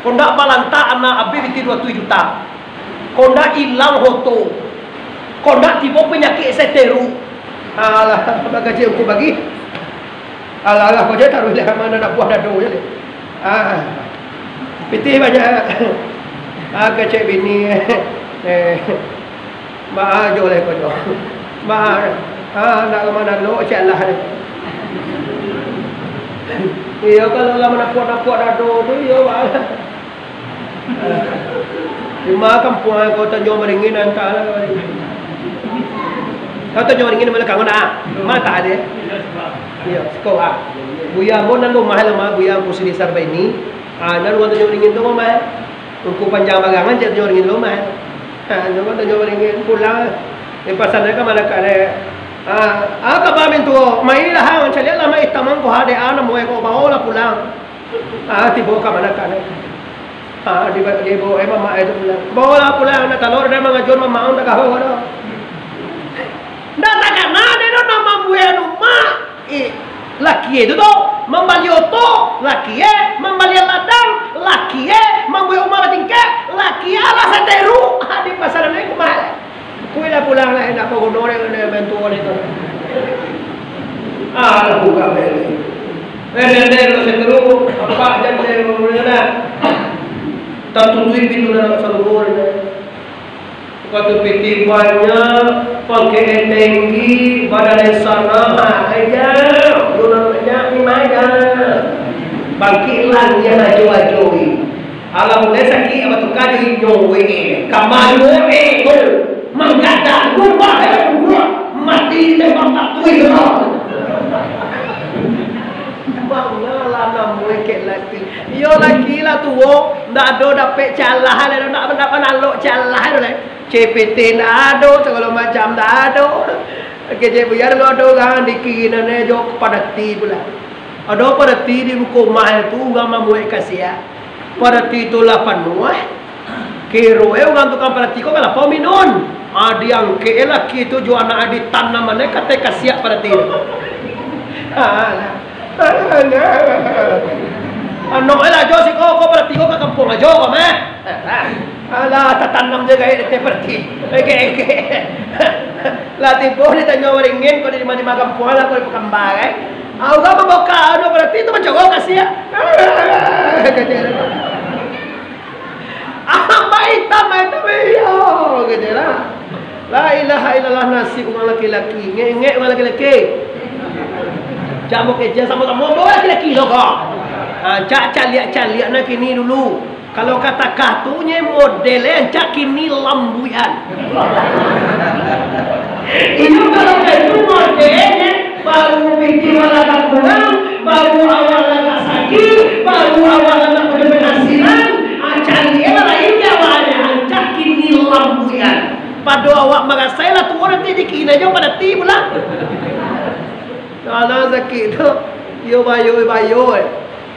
Kok ndak balantak anak abih pitih dua puluah juta. Kok ndak ilang hoto. Kok ndak tibo panyakik seteru. Alah, bagaji uku bagi. Alah, alah, kau je taruih lah, mana nak buah dado je. Ah. Pitih banyak. Ah, kecek bini. Eh. Maa jo lai ko jo. Maa, ah, nak ka mano lo, cek lah. Iyo, kalau lah manapuak-napuak dado tu, iyo, Mak. Cuma kampuang ko Tanjuang Baringin, antah lah. Kau Tanjuang Baringin, Malakang, nak? Mata dia. Iyo, siko, ah. Buya ambo nan rumah lah, Mak. Buya ambo si Desa Baini. Ah, nan rumah Tanjuang Baringin tu, Mak. Ungku panjang barangan, cek Tanjuang Baringin tu, Mak. Ha, nyo kan Tanjuang Baringin pulang. Di pasan ka Malakang. Ah, ah, kaba mintuo, mai lah, ha, caliak lah, mai tamang ko ha, dek, ah, namuah ko, baolah pulang. Ah, tibo ka Malakang. Ah, di, di, eh, mamak itu pulang. Baolah pulang, nak talor, dah mangajun mamak, tak kau, dah. Ndak takana, dek, dah, nak mambuek rumah. Eh, laki e tu tu, mambali oto, laki e, mambali ladang, laki e, mambuek umah batingkek, laki e, alah sateru, ha, di pasaran e kumai. Kuilah pulang lah, indak baguno dek, dek bantuan itu. Alah, buka beli. Eh, dek, dek, kalau sateru, apak jan dek, ngomongnya dah. Tatutuik pintu dalam saluruh, dek. Batu pitih banyak, pangkek e tinggi, badan e sanang, ha, aja, yo nan banyak ni maja. Bangkik lah, nian ajo-ajo ni. Alah mulai sakik, abah tukar jo inyo, weh. Kamano, eh, tu? Manggadak, rumah, eh, rumah. Mati, tembak, tak tuih, rumah. Bang, lah, lah, namuah kek laki. Iyo, laki lah tuo, ndak ado dapek calah, ndak, ndak, ndak manalok calah tu lai. C P T ndak ado, sagalo macam ndak ado. Kecek buyar lo ado urang di kiri nan jo padati pulo. Ado padati di muko rumah tu, urang mambuek kasiak. Padati tu lah panuah. Kiro e urang tukang padati ko ka lapau minun. Ah, diangkek e laki tu jo anak e ditanam e ka ateh kasiak padati tu. Alah. Anok e lah jo siko, ko padati ko ka kampuang ajo ko mah. Alah, tatanam je gaek di ateh padati. Egek-egek. Lah tibo di Tanjuang Baringin, ko di ma-ma kampuang lah, ko di Pakamba, kan. Ah, urang mambuka anu padati tu mancogok kasiak. Kecek. Abah itam, itam, iyo, gitu lah. La ilaha illallah, nasib urang laki-laki, ngek-ngek urang laki-laki. Cak mau kecek samo-samo, bawa laki-laki lo ko. Ha, cak caliak-caliak nak kini dulu. Kalau katakah tu nye model e, cak kini lambuian. Iyo, kalau itu model e, baru pitih balakang pulang, baru awak lah ka sakik, baru awak lah ka penghasilan, ah, cari e lah lain je awak ado, ah, cak kini lambuian. Pado awak marasai lah tuo nanti dikini jo padati pulang. Alah sakik tu, yo bayo, bayo, eh.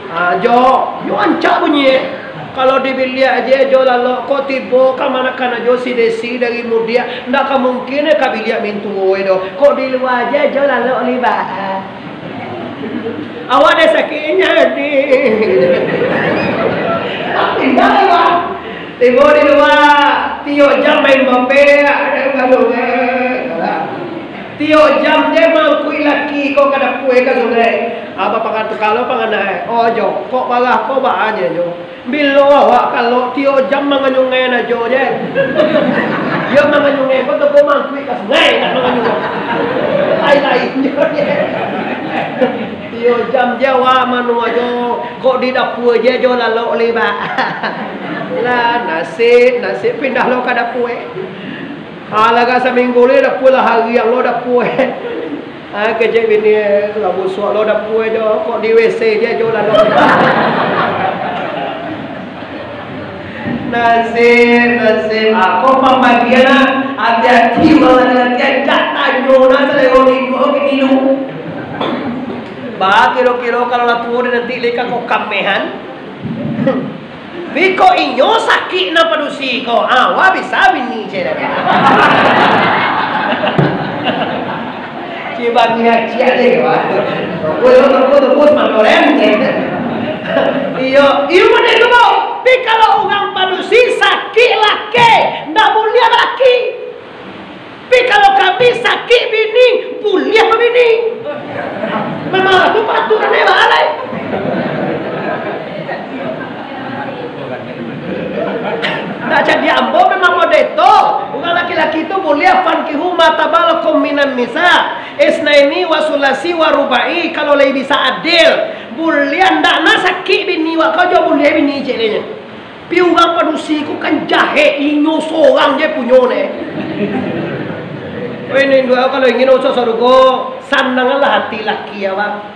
Ah, jo, yo ancak bunyi, eh. Kalau di biliak je, jo lalok ko tibo kamanakan ajo si Desi dari mudiak, ndak ka mungkin, eh, ka biliak mintuo, eh, doh. Kok di lua je, jo lalok libaan. Awak dek sakik nyadi. Tapi dah lah. Tibo di lua, tiok jam main bapek, ada baru, eh. Tiok jam je mangkuik laki ko ka dapua ka sungai. Apa pangan tu kalau pangan ai? Ojo, kok barah ko baa nyo jo. Bilo awak kalau tiok jam manganyungai najo je. Iyo manganyungai ko tu ko mangkuik ka sungai, tak manganyungai. Lain-lain jo je. Tiok jam je awak manu ajo. Kok di dapua je jo lalok leba. Lah, nasib, nasib pindah lo ka dapua. Alah, ka saminggu lai dapua lah, hari ang lo dapua. Ah, kecek bini, lah busuak lo dapua jo, kok di W C je jo lah lo. Nasib, nasib. Ako pambagian ah, hati-hati urang laki-laki, jak tanyo nah salero minggu kini lu. Ba kiro-kiro kalau lah tuo di nanti leka ko kamehan. Biko inyo sakik nan padusi ko. Ah, wah bisa bini cewek. Cibang ni aciak deh, wah. Tunggu, tunggu, tunggu, semangkolen. Iyo, iyo model tu, Bang. Tapi kalau urang padusi sakik laki, ndak buliah balaki. Tapi kalau kami sakik bini, buliah babini. Memang tu peraturan hebat lai. Nak jadi ambo memang model tu. Urang laki-laki tu buliah fankihu ma taba lakum minan nisa. Isnaini wa sulasi wa rubai, kalau lai bisa adil. Buliah ndak nak sakik bini wak kau jo buliah bini cek lainyo. Pi urang padusi ko kan jahek, inyo sorang je punyo ne. Weh, ni dua kalau ingin masuk sarugo, sananglah hati laki awak.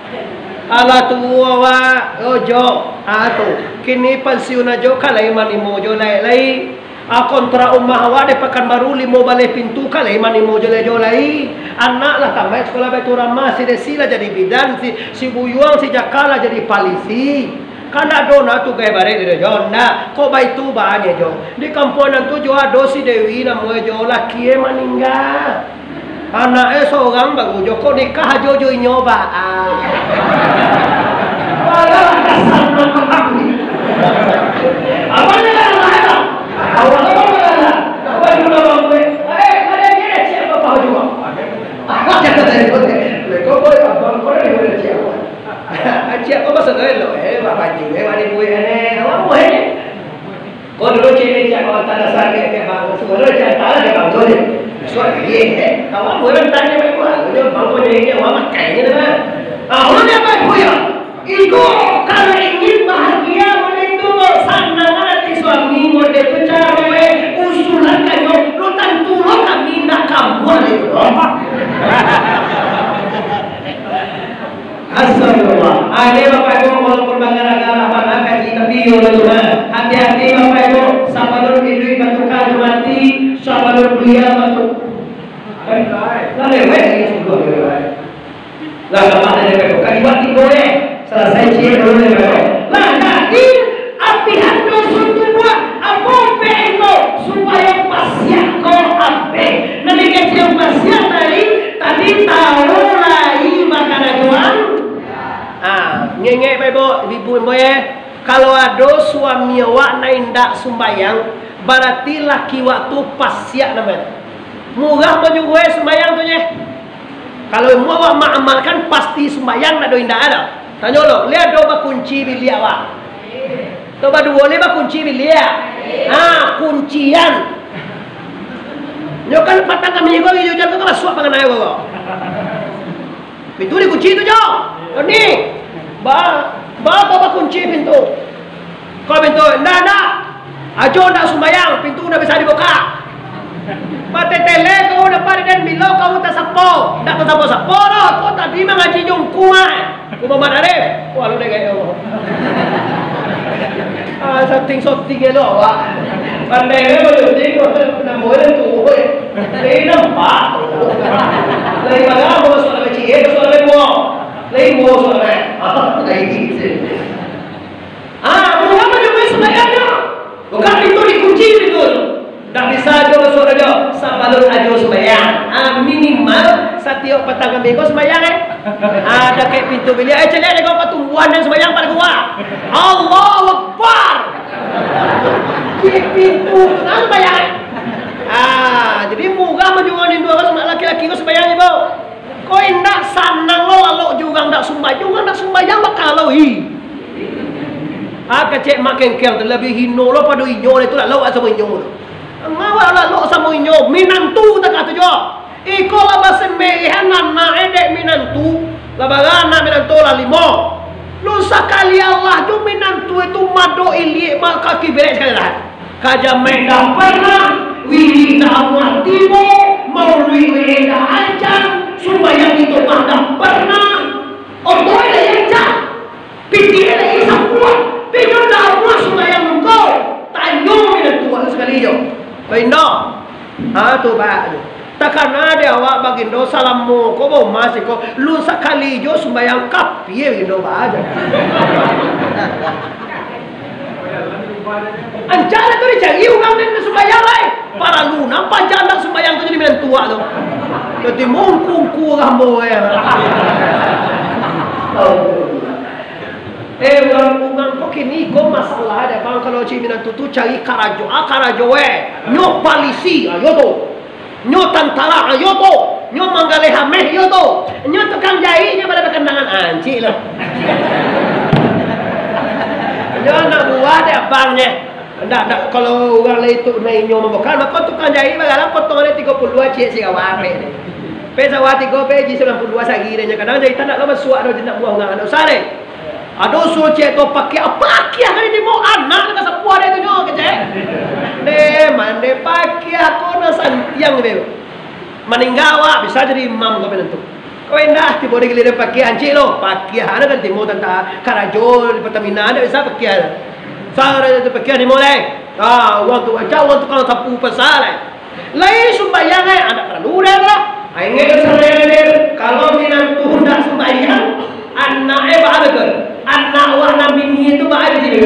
Alah tuo awak, ojo. Ah, tu. Kini pansiun ajo ka lai manimo jo lai, lai. Ah, kontrak umah awak di Pakanbaru limo baleh pintu ka lai manimo jo lai, jo lai. Anak lah tamaik sekolah Baiturrahmah, si Desi lah jadi bidan, si, si Buyuang, si Jaka lah jadi palisi. Kan ado nah tugas barek di dojo, ndak? Kok baitu baa nyo jo. Di kampuang nan tu jo ado si Dewi namonyo jo, lakie maningga. Anak e sorang baru jo, kok nikah ajo jo inyo baa. Walau kasar. Abang ni lah, abang ni lah. Abang ni lah. Abang ni lah, abang ni. Eh, ada dia dah siap apa juga. Kok boleh abang, kok boleh siap. Aciak ko baso tu elok, eh, babaju, eh, bari buih, eh, awak buih, eh. Ko dulu cewek ciak ko hantar dasar ke, ke bang, suruh dulu ciak hantar lah ke bang tu je. Suruh dia, eh, awak buih, hantar dia, eh, buah, tu je, bang, ko jadi dia, awak makai je dah. Ah, awak ni apa buih, ya? Iko, kalau ingin bahagia, model tu, sanang hati suami, model tu cara, eh, usulan kayo, lu tantu lo kami nak kamu, model tu, lo. Astagfirullah. Ade Bapak Ibu, walaupun bagara-gara bana kaji, tapi yo tu mah. Hati-hati Bapak Ibu, sabalun iduik batuka jo mati, sabalun buliah batu-, lah lewat lagi sepuluh lewat. Lah salah dari Bapak Ibu, kaji buat tigo deh. Salasai ciek dulu dari Bapak Ibu. Lah jadi, Apihan doso tu buah, apo P M ko? Supayo pasiak ko abih. Nan dikecek pasiak tadi, tadi tahu lai bakarajoan. Ah, ngengek bae, Bo, ibu, Bo, eh. Kalau ado suami awak nan indak sumbayang, barati laki wak tu pasiak namonyo. Murah manyuruah sumbayang tu, nyeh. Kalau ilmu awak maamalkan, pasti sumbayang, ndak ado indak ado. Tanyo lo, lai ado bakunci biliak awak? Ado baduo lai bakunci biliak? Ha, kuncian. Nyo kan patang kami ko, iyo jan ko masuak panganai ko. Pintu dikunci tu jo. Oni, ba, ba ko bakunci pintu. Ko pintu, ndak, ndak. Ajo ndak sumbayang, pintu ndak bisa dibukak. Patetele kau dapat den bilo kau tasapo. Ndak tasapo-sapo doh, kau tadi mangaji jo ngku, ah. Ku Muhammad Arif. Wah, lu dek gaya Allah. Ah, syuting-syuting elok, wak. Pandai dia syuting, namo dia tu, oi. Jadi nampak. Dari mana aku masuk dalam kecil, eh, masuk dalam buah. Lai buah suara. Ah, lai gitu. Ah, buah mah dia main sembahyang dia. Bukan pintu dikunci pintu tu. Ndak bisa ajo masuk ajo. Sabar Alun ajo sumbayang. Ah, minimal satiok patang ka minggu sumbayang, eh. Ah, dakek pintu biliak, eh, caliak dek kau patumbuhan nan sumbayang pado gua. Allahu Akbar. Di pintu tu nah sumbayang, eh. Ah, jadi murah manjungo nindu urang laki-laki ko sumbayang, Ibu. Ko indak sanang lo lalok jo urang dak sumbayang, urang dak sumbayang bakalau, hi. Ah, kecek mak kengkeng tu labiah hino lo pado inyo, itu lalok samo inyo tu. Ngawak lalok samo inyo, minantu takah tu juo. Iko lah basambarihan anak e dek minantu, lah bara anak minantu lah limo. Lu sakali Allah tu minantu itu madok iliak ma-, ka kiblat sakali lah. Ka jamaik dak pernah, wirid dak amuah tibo, mauluik wirid dak ancang, sumbayang itu mah dak pernah. Oto e lah yang ancang. Pikia lai sapuah, pikia dak amuah sumbayang engkau. Tanyo minantu sakali jo. Baindak. Ha, tu, Pak. Takana di awak bagindo salamo ko baumah siko, lu sakali jo sumbayang kapia bagindo, Pak, aja. Ancak lah tu dicari urang nan sumbayang lai. Paralu nampak aja ndak sumbayang tu jadi minantu tu. Jadi mungkungku rambo ya. Eh, urang-urang ko kini ko masalah dek bang, kalau cik minantu tu cari karajo, ah, karajo eh. Nyo palisi, ah, yo tu. Nyo tantara, ah, yo tu. Nyo manggaleh ameh, yo tu. Nyo tukang jahik, nyo bada bakandangan, ah, ancik lo. Nyo anak buah dek bang nyo. Ndak, ndak, kalau urang lai tu na inyo mambokan, mako tukang jahik bagalah potong dek tigo puluah ciek si gawa apek ni. Pe sawah tigo, pe ji sambilan puluah sagi dek nyo. Kadang jahitan ndak lah masuak doh, ndak buah urang, ndak usah deh. Ado suruah ciek tu pakiah, pakiah kan diterimo anak nan ka sapuah dek tu nyo, kecek. Deh, mandeh pakiah ko nan santiang deh. Maningga awak, bisa jadi imam ko pinantu. Ko indak, tibo di giliran pakiah, ancik lo. Pakiah, ado kan timo tantang karajo di Pertamina, ado bisa pakiah. Sarajo tu pakiah timo lai. Ah, urang tu, ancak urang tukang sapu pasar lai. Lai sumbayang, eh, anak paralu deh lah. Ai, ingek sumbayang deh. Kalau minantu ndak sumbayang, anak, eh, baa batua. Anak wak nan bini tu baa jadi.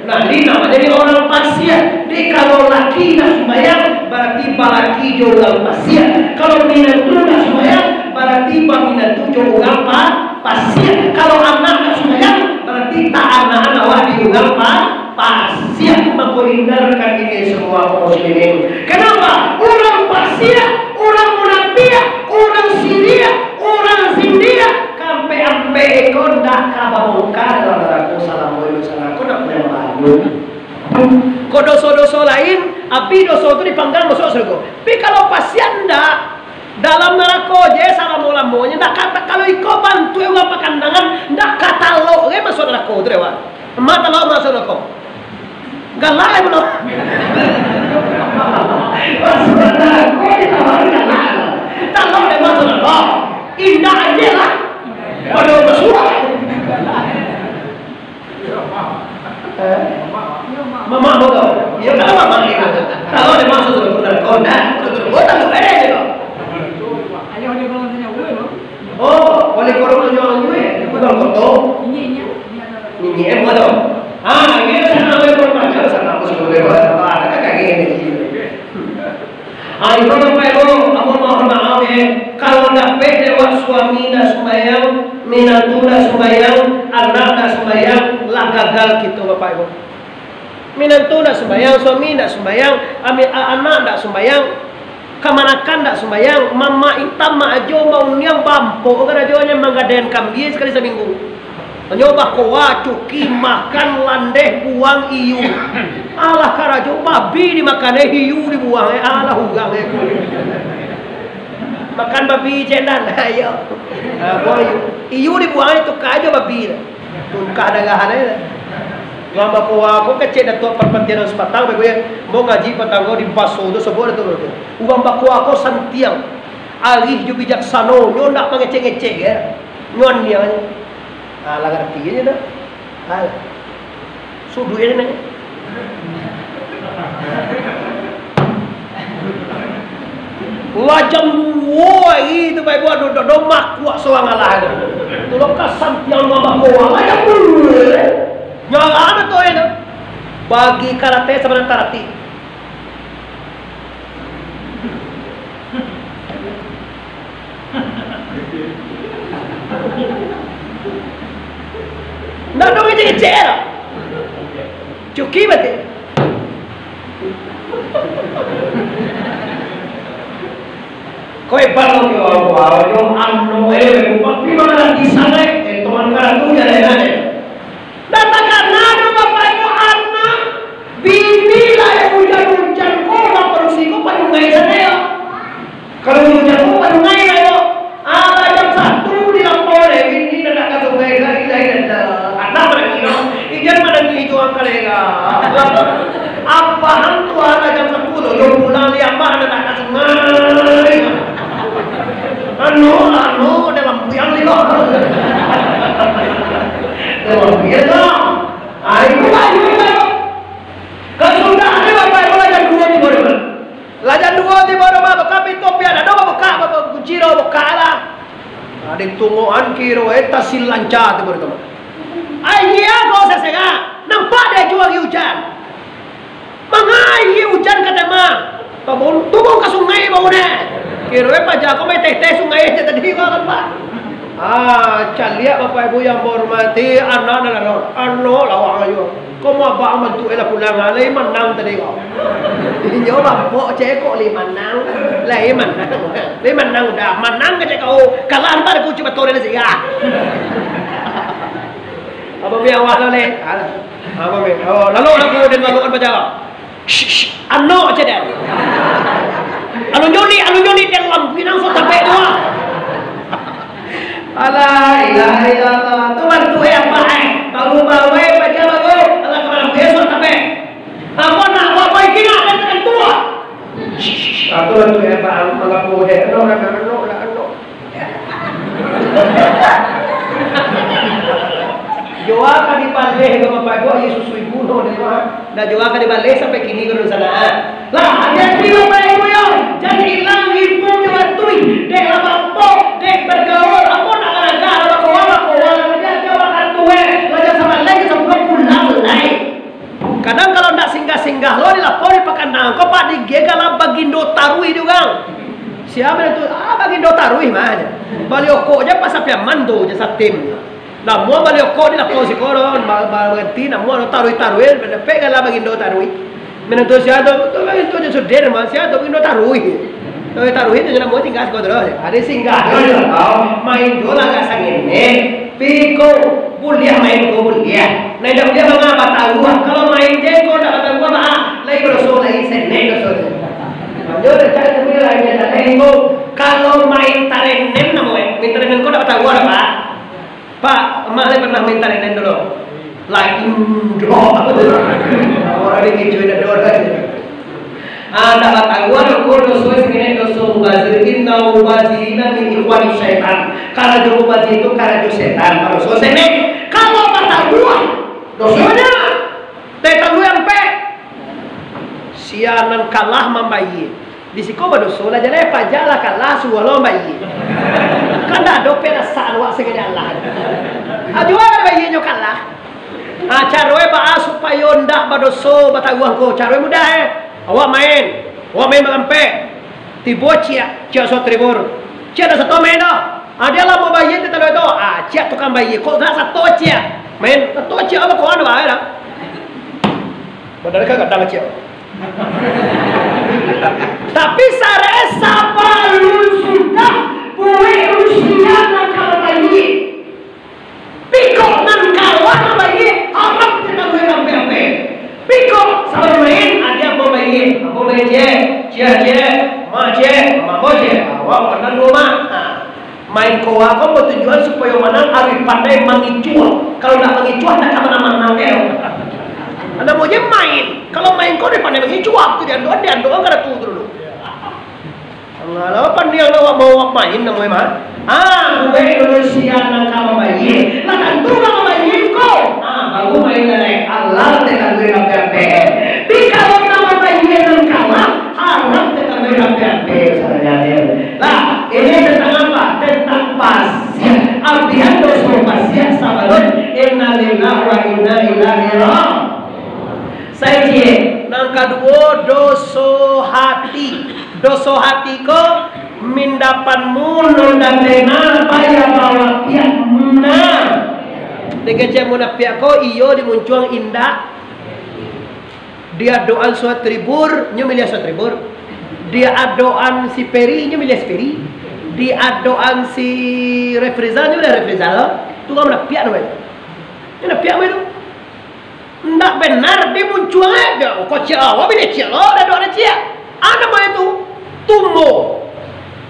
Nah, jadi namonyo jadi urang pasiak. Dek kalau laki ndak sumbayang, barati balaki jo urang pasiak. Kalau minantu ndak sumbayang, barati baminantu jo urang pa-, pasiak. Kalau anak ndak sumbayang, barati taanakan awak di urang pa-, pasiak. Mako hindarkan ini semua kaum muslimin. Kenapa? Urang pasiak, urang munapiak, urang siriak, urang sindiak, ampek-ampek iko ndak ka babongkar dalam narako salamo iduik salamo, ko ndak pernah malu. Ko doso-doso lain, api doso tu dipanggang masuak surga. Tapi kalau pasiak ndak, dalam narako je salamo-lamonyo, ndak ka, kalau iko bantuak urang pakandangan, ndak ka talok ge masuak narako tu deh, wak. Mak talok masuak narako. Galak lai pulo. Masuak narako ditawaran galak. Talok deh masuak narako. Indak aje lah. Pado masuak. Eh? Mamak bodoh. Iyo, kalau mamak gitu. Kalau ada masuk tu, benar. Kau nak, betul, betul. Kau tak tahu, eh, je kau. Oh, wali korong tu jual duit. Bukan kotor. Ini, eh, bodoh. Ah, ini sana, wali korong macam sana, aku suruh lewat. Apa, ada kakak gini. Ah, iko Bapak Ibu, ambo mohon maaf, eh. Kalau dapek dek wak suami ndak sumbayang, minantu ndak sumbayang, anak ndak sumbayang, lah gagal kito, Bapak Ibu. Minantu ndak sumbayang, suami ndak sumbayang, ami-, a-, anak ndak sumbayang, kamanakan ndak sumbayang, mamak itam, mak ajo, mauniang, bampok karajonyo manggadaian kambia sakali saminggu. Nyo bakoa, cuki, makan, landeh, buang, iyu. Alah karajo, babi dimakan, eh, iyu dibuang, eh, alah urang, eh. Makan babi, cendan, ayo. Ah, buang iyu. Iyu dibuang, eh, tukar ajo babi tu. Tungkah darah, eh. Urang bakoa ko kecek Datuak Parpatiah Daun Sapatang, baik, eh. Mau ngaji patang ko di baso tu, sabuik Datuak tu. Urang bakoa ko santiang, arih jo bijaksano, nyo ndak mangecek-ngecek, eh. Nyo aniang. Ah, lah ngarti aja dah. Ah. Suduik aja nih. Lah jam duo hari tu, Bapak Ibu, aduh, dah, dah makuak sorang alah tu. Tu lo kasan tiang mambako, lah jam duo. Nyalah tu, eh, tu. Bagi karate sabanantar ati. Ndak ado ngecek-ngecek lah. Cuki batin. Kau hebat kau, kau, kau, kau, anu, eh, tapi mana di sana, eh, teman karatu jalan aja. Ndak takana doh, Bapak Ibu, anak, bini lah yang ujan-ujan ko, lah padusi ko, padusi ko, padusi ko. Kalau ujan ko, padusi ko, ah, jam satu di lampau deh, bini nak ka sungai, la ilaha illallah. Anak manangih, ijan manangih juo ka deka. Apo hantu anak jam satu tu, yo pulang di amak nak ka sungai. Anu, anu, dalam puyang ni kok. Dalam puyang kok. Ah, itu lah, itu lah. Kasudahan ni, Bapak Ibu, lah jam duo tibo rumah. Lah jam duo tibo rumah, buka pintu, pian ado, buka, buka kunci dah, buka lah. Ah, ditungokan kiro, eh, tasilanca tibo di rumah. Ai, iyo, kok sasengak. Nampak dek juo lagi ujan. Mangai ujan ka tema. Tabun-, tubung ka sungai baru deh. Kiro eh paja ko main teh-teh sungai aja tadi ko kan, Pak. Ah, caliak Bapak Ibu yang bahormati, anak nan lalok. Anak lawang ayo. Ko mau abang bantuak eh lah pulang, ah, lai manang tadi ko. Inyo bapak cek kok lai manang. Lai manang. Lai manang udah. Manang ka cek kau. Kalah ntar ku cuba toreh lah sih, ah. Apa biar awak lah, leh? Alah. Apa, Min? Oh, lalu lah, kemudian lalu kan bajalan. Shh, shh, anok aja deh. Alun joli, alun joli, dia lampu nang so tapek tu, ah. Alah, ilaha illallah. Tu bantu eh, apa, eh? Baru bawa eh, baca baru. Alah, kemana dia so tapek? Apa nak, apa, apa, ini nak, ada tekan tua. Shh, shh, shh. Ah, tu bantu eh, apa, mengapa eh? Anok, anok, anok, anok. Joa ka dibaleh ka Bapak Ibu, ayo susui bunuh deh, Pak. Nah, joa ka dibaleh sampai kini ka dunsanak. Lah, jadi Bapak Ibu yo, jan ilang ibu jo atui, dek lah bampok, dek bergaul, apo nak lagak, lah bakoa, bakoa, lah jadi ajo makan tuwek, lah jan sampai lai ka sabulan pulang lai. Kadang kalau ndak singgah-singgah lo di lapau di Pakandangan ko, Pak, digegel lah Bagindo Taruih di urang. Sia nan tu, ah, Bagindo Taruih mah. Bali okok je Pasar Piaman tu, je Satim. Namuah bali okok di lapau siko lo, ba-, ba-, baganti namuah lo Taruih-Taruih, dapek gala Bagindo Taruih. Minantu sia tu, tu Bagindo je Sudir mah, sia tu Bagindo Taruih. Taruih-Taruih tu je namuah singgah siko terus. Ado singgah tu, main tu lah agak sangenek. Piko, buliah main ko, buliah. Nah, indak buliah manga bataruah. Kalau main je ko ndak bataruah, bah, lai badoso, lai senek doso tu. Manjo dah cari tu, buliah lai je, lai ko. Kalau main tarenen namo, eh? Main tarenen ko ndak bataruah dah, Pak. Pak, Mak lai pernah main tarenen dulu? Lai indak. Awak ni kecoh indak ada orang. Ah, ndak bataruah doh ko doso, saketek doso mubazir. Innal mubazirina min ikhwani syaitan. Karajo mubazir tu karajo setan. Badoso senek. Kalau bataruah, dosonyo. Teh taruah ampek. Sia nan kalah mambayia. Di siko badoso lah, jaleh paja lah kalah, suruah lo mambayia. Kan ndak ado perasaan awak saketek Allah. Ah, jua mambayianyo kalah. Ah, caro e baa supayo ndak badoso bataruah ko? Caro e mudah, eh. Awak main, awak main barampek. Tibo ciek, ciek so tribur. Ciek dak sato main doh. Ah, dia lah mambayia teh taruah tu. Ah, ciek tukang bayia. Kok dak sato ciek? Main sato ciek, apa kawan bae dah. Modal ka gadang ciek. Tapi sare sabalun sudah buek usia nan ka mambayia. Piko nan kalah mambayia, harap kita buek ampek-ampek. Piko sabalun main, adia ambo bayia, ambo bayia ciek, ciek, ciek, mak ciek, mak ambo ciek. Awak manang duo mak. Nah, main koa ko batujuan supayo manang, harus pandai mangicuah. Kalau ndak mangicuah, ndak ka manang-manang, eh. Namo je main. Kalau main ko harus pandai mangicuah, tu diandokan, diandokan ka datu tu dulu. Alah, lah, pandiang lah awak bawa awak main namo e mah. Ah, buek Indonesia nan ka mambayia. Lah tantu ka mambayia ko. Ah, baru main lalai. Alah, teh tantu nan ampek-ampek. Tapi kalau ka mambayia nan kalah, harap teh tantu nan ampek-ampek sabananyo. Lah, ini tentang apa? Tentang pasiak. Ambian doso pasiak sabalun innalillahi wa inna ilaihi raji'un. Saijie, nan kaduo, doso hati. Doso hati ko Mindapanmu nan dapena, payah bawa piak muna. Dek kecek munapiak ko, iyo di muncuang indak. Di adoan Suhat Tribur, nyo milih Suhat Tribur. Di adoan si Peri, nyo milih si Peri. Di adoan si Refrizal, nyo milih Refrizal. Tu kan munapiak namonyo. Nyo munapiak namonyo tu. Ndak benar di muncuang, eh. Kok ciek awak, bila ciek lo, dah doa ciek. Ado mah itu. Tumbo.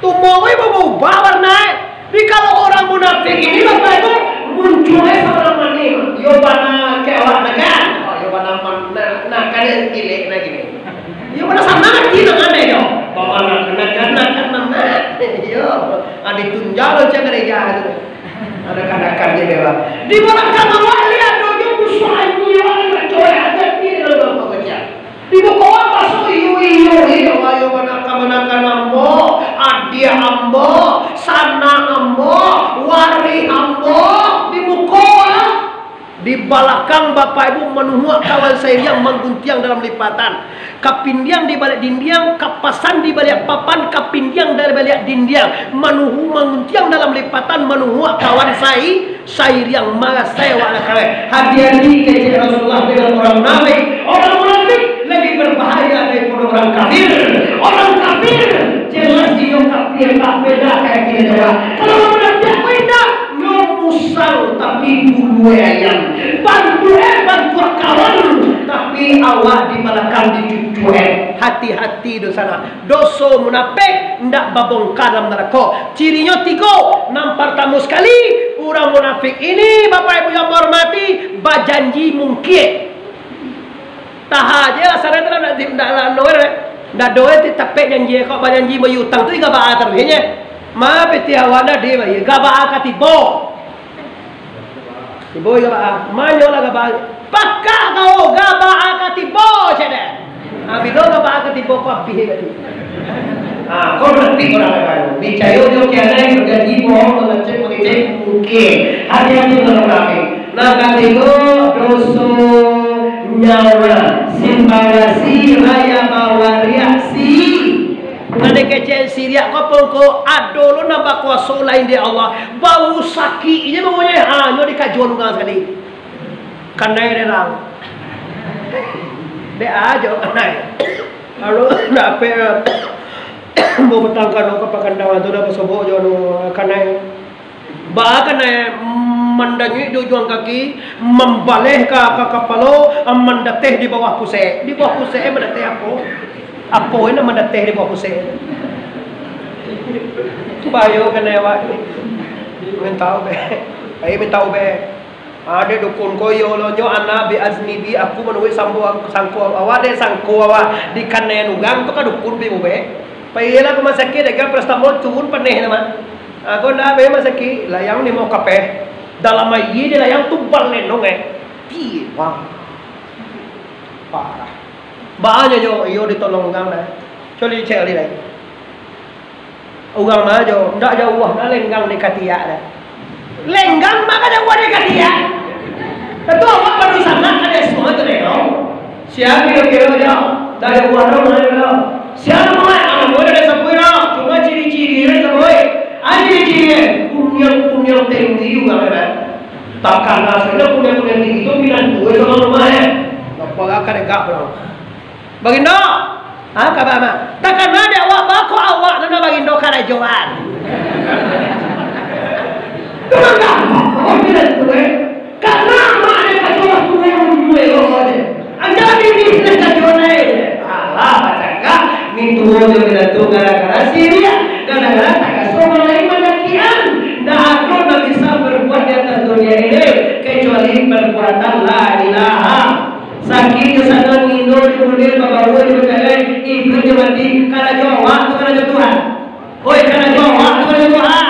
Tumbo ko baubah warna, eh. Jadi kalau orang munafik ini, Bapak Ibu, muncuang, eh, sabarang manih. Yo bana kek awak nakan. Oh, yo bana man-, na-, nakan yang ilek na kini. Yo bana sanang ati nakan deh, yo. Bawa nakan, nakan, nakan, nakan. Yo. Ah, ditunjang lo cak gereja tu. Ada kanakan je bela. Di balakang awak ni ado je musuah anjing awak ni bacoek hati-hati dalam bangko kecil. Di muko awak masuk iyo, iyo, iyo, ayo manakan-manakan ambo, adiak ambo, sanak ambo, warih ambo, di muko awak. Di balakang Bapak Ibu manuhuak kawan sairiang mangguntiang dalam lipatan. Kapindiang di baliak dindiang, kapasan di baliak papan, kapindiang dari baliak dindiang. Manuhu mangguntiang dalam lipatan, manuhuak kawan sai-, sairiang, marasai awak lah kawai. Hati-hati kecek Rasulullah dengan orang munafik. Orang munafik lebih berbahaya daripada orang kafir. Orang kafir jelas iyo kafir, tak beda kayak kita coba. Kalau orang munafik, apa indak? Nyo musang tapi bulu ayam. Bantu eh, bantu kawan, tapi awak di balakang dicucuek. Hati-hati dosa nak. Doso munafik ndak babongkar dalam narako. Cirinyo tigo. Nan partamo sakali, urang munafik ini, Bapak Ibu yang bahormati, bajanji mungkin. Taha je lah, sarai tu lah, ndak, ndak lah, no, eh. Ndak doa ti tapek janji, kok bajanji bayar utang tu, iga baa taruih, ye. Ma piti awak ndak dibayar, iga baa ka tibo. Tibo iga baa, manyo lah iga baa. Pakak kau, iga baa ka tibo, cek deh. Ha, bilo iga baa ka tibo, kau abih ka tu. Ha, kau berarti orang lain. Picayo jo kianai, berjanji bohong, mengecek, mengecek, mungkin. Hati-hati kalau munafik. Nan katigo, doso nyawa. Simbang asi, raya bawariak si. Nan dikecek siriak ko pongko, ado lo nan bakuaso lain di Allah. Bau sakik je baunyo, ha, nyo dikajuan urang sakali. Kanai dek urang. Dek ajo kanai. Lalu dapek, mau petang kano ka pakandang tu dah basobok jo anu kanai. Baa kanai mandanyuik di ujuang kaki, mambaleh ka, ka kapalo, mandateh di bawah pusek. Di bawah pusek mandateh apo? Apo nan mandateh di bawah pusek? Bahayo kanai awak. Minta ubek. Ayo minta ubek. Ado dukun ko, iyo lo nyo ana bi azni bi, aku manuruik sambo, sangko awak, dek sangko awak dikanai urang tu ka dukun bi ubek. Pailah ka rumah sakik, dek parasetamol turun paneh nama. Aku ndak pai rumah sakik, layang limo kapeh. Dalam aia di layang tu balenong, eh. Ti, wah. Parah. Baa nyo jo, iyo ditolong urang dah. Coli cek ali lai. Urang ma jo, ndak jauah na lenggang di katiak dah. Lenggang ma ka jauah di katiak. Tentu awak baru sangat ada semua tu deh, no. Sia kiro-kiro jo, ndak jauah no, ma jo. Sia nama, ah, mo dari sabui no, cuma ciri-ciri dari sabui. Ah, ciri-ciri, kuniang-kuniang tinggi urang dah. Takana sudah kuniang-kuniang tinggi tu pindah tu sama rumah, eh. Apa lah ka degak pulang. Bagindo, ha, kaba ma? Takana dek awak, baa kok awak tu nan Bagindo karajoan? Tu mangga, oh, bila tu, eh? Karena mak dia kacau waktu dia mundur, eh, oh, dia. Anjali ni, dia kacau naik. Alah, bacakak, ni tuo je bila tu gara-gara siriak, gara-gara tak kasih orang lain manyakian. Ndak ado nan bisa berbuat di atas dunia ini, kecuali perbuatan la ilaha. Sakik jo sanang, ino jo buliah, babaua jo bacalai, iduik jo mati, karajo awak atau karajo Tuhan? Oi, karajo awak atau karajo Tuhan?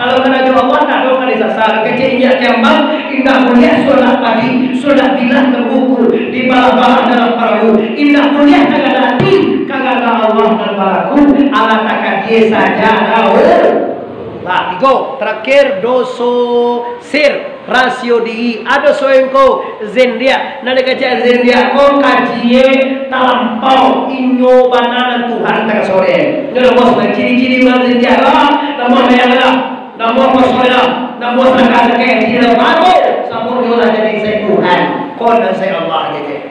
Kalau karajo Allah, ndak ado ka disasal. Kecek inyak kambang, indak buliah solat padi, solat bilah ka buku, dibalah-balah dalam parahu, indak buliah tagak ati, ka gaga Allah nan balaku, alah takadie saja, dah. Lah, tigo, terakhir, doso sir. Rasio diri, ado soeng ko zendiak. Nan dikecek zendiak ko kajinyo talampau, inyo bana nan Tuhan takasore. Inyo namuah ciri-ciri urang zendiak lah, namuah bayang lah, namuah puaso lah, namuah sadakah zakat haji lah, baru sampurnyo lah jadi se Tuhan. Ko nan se Allah kecek.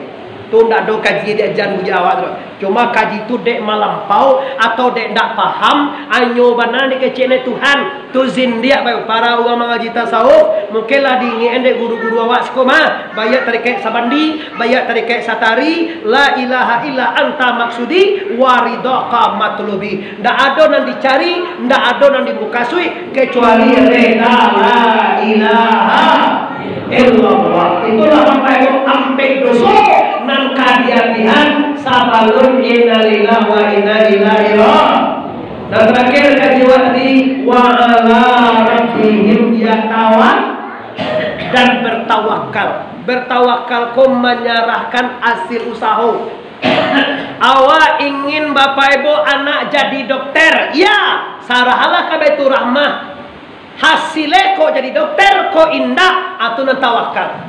Tu ndak ado kaji di ajan bujang awak tu. Cuma kaji tu dek malampau atau dek ndak paham, anyo bana dikecek nyo Tuhan. Tu zindiak bae. Para urang mangaji tasawuf, mungkin lah diingek dek guru-guru awak siko mah. Baiak tarikek sabandi, baiak tarikek satari, la ilaha illa anta maksudi, wa ridhaka matlubi. Ndak ado nan dicari, ndak ado nan dimukasuik, kecuali reda la ilaha illallah. Itulah mangko ampek doso nan ka diagihan sabalun innalillahi wa inna ilaihi ra-, dan terakhir kaji awak tadi, wa ala rabbihim yatawak-, dan bertawakal. Bertawakal ko manyarahkan hasil usaho. Awak ingin Bapak Ibu anak jadi dokter, ya, sarahlah ka Baiturrahmah. Hasilnyo ko jadi dokter, ko indak, ah, tu nan tawakal.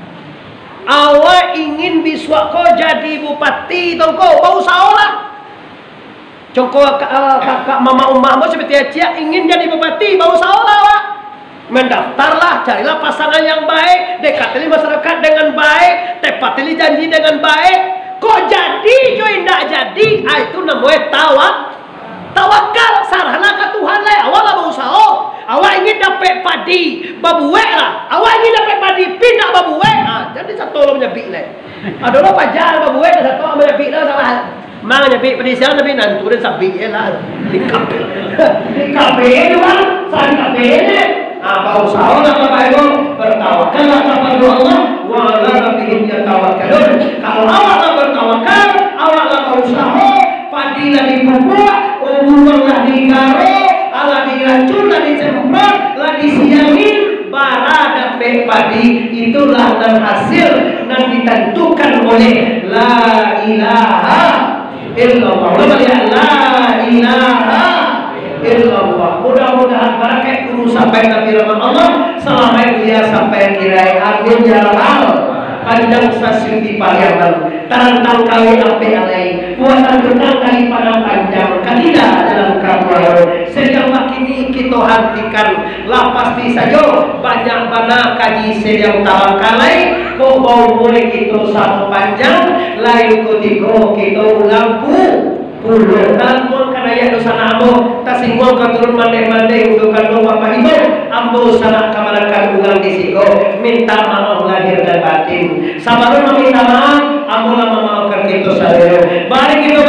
Awak ingin bisuak ko jadi bupati, tongko, bausaholah. Congko ka-, kakak mama umah mo seperti Acik ingin jadi bupati, bausaholah awak. Mendaftarlah, carilah pasangan yang baik, dekatilah masyarakat dengan baik, tepatilah janji dengan baik. Kok jadi jo indak jadi, ah, itu namonyo tawa-, tawakal, sarahlah ka Tuhan lai. Awak lah bausaho, awak ingin dapek padi, babueklah. Awak ingin dapek padi, pindah babuek, ah, jadi sato lah manyabik lai. Ado lah paja babuek, sato lah manyabik lah, salah. Mang nyabik padi siang, tapi nantu den sabik je lah. Di kafe. Di kafe tu kan, sari kafe je. Ah, bausaholah Bapak Ibu, bertawakallah kapado Allah, wa ala rabbihim yatawakkalun. Kalau awak lah bertawakal, awak lah bausaho, padi lah dipupuak, buruang lah digaro, alah diracun, lah disemprot, lah disiangi, bara dapek padi, itulah nan hasil nan ditentukan oleh la ilaha illallah. Ulang baliak, la ilaha illallah. Mudah-mudahan barakaik guru sampai Nabi rahmat Allah, salamaik mulia sampai kirai. Amin ya rabbal. Panjang stasiun di Pariaman, tarantang kawin ampek alai, buatan gendang dari Padang Panjang, ka tidak dalam kabuaran. Sediang bakini kito hantikan, lah pasti sajo banyak bana kaji sediang tabangkalai, kok baumua kito samo panjang, lain kutiko kito ulang pu-, pulo. Talantuang ka nayiak dunsanak ambo, tasingguang ka turun mandeh-mandeh, udah kando bapak ibu, ambo sanak kamanakan urang di siko, minta maaf lahir dan batin. Sabalun maminta maaf, ambo lah mamaafkan kito sadonyo. Mari kito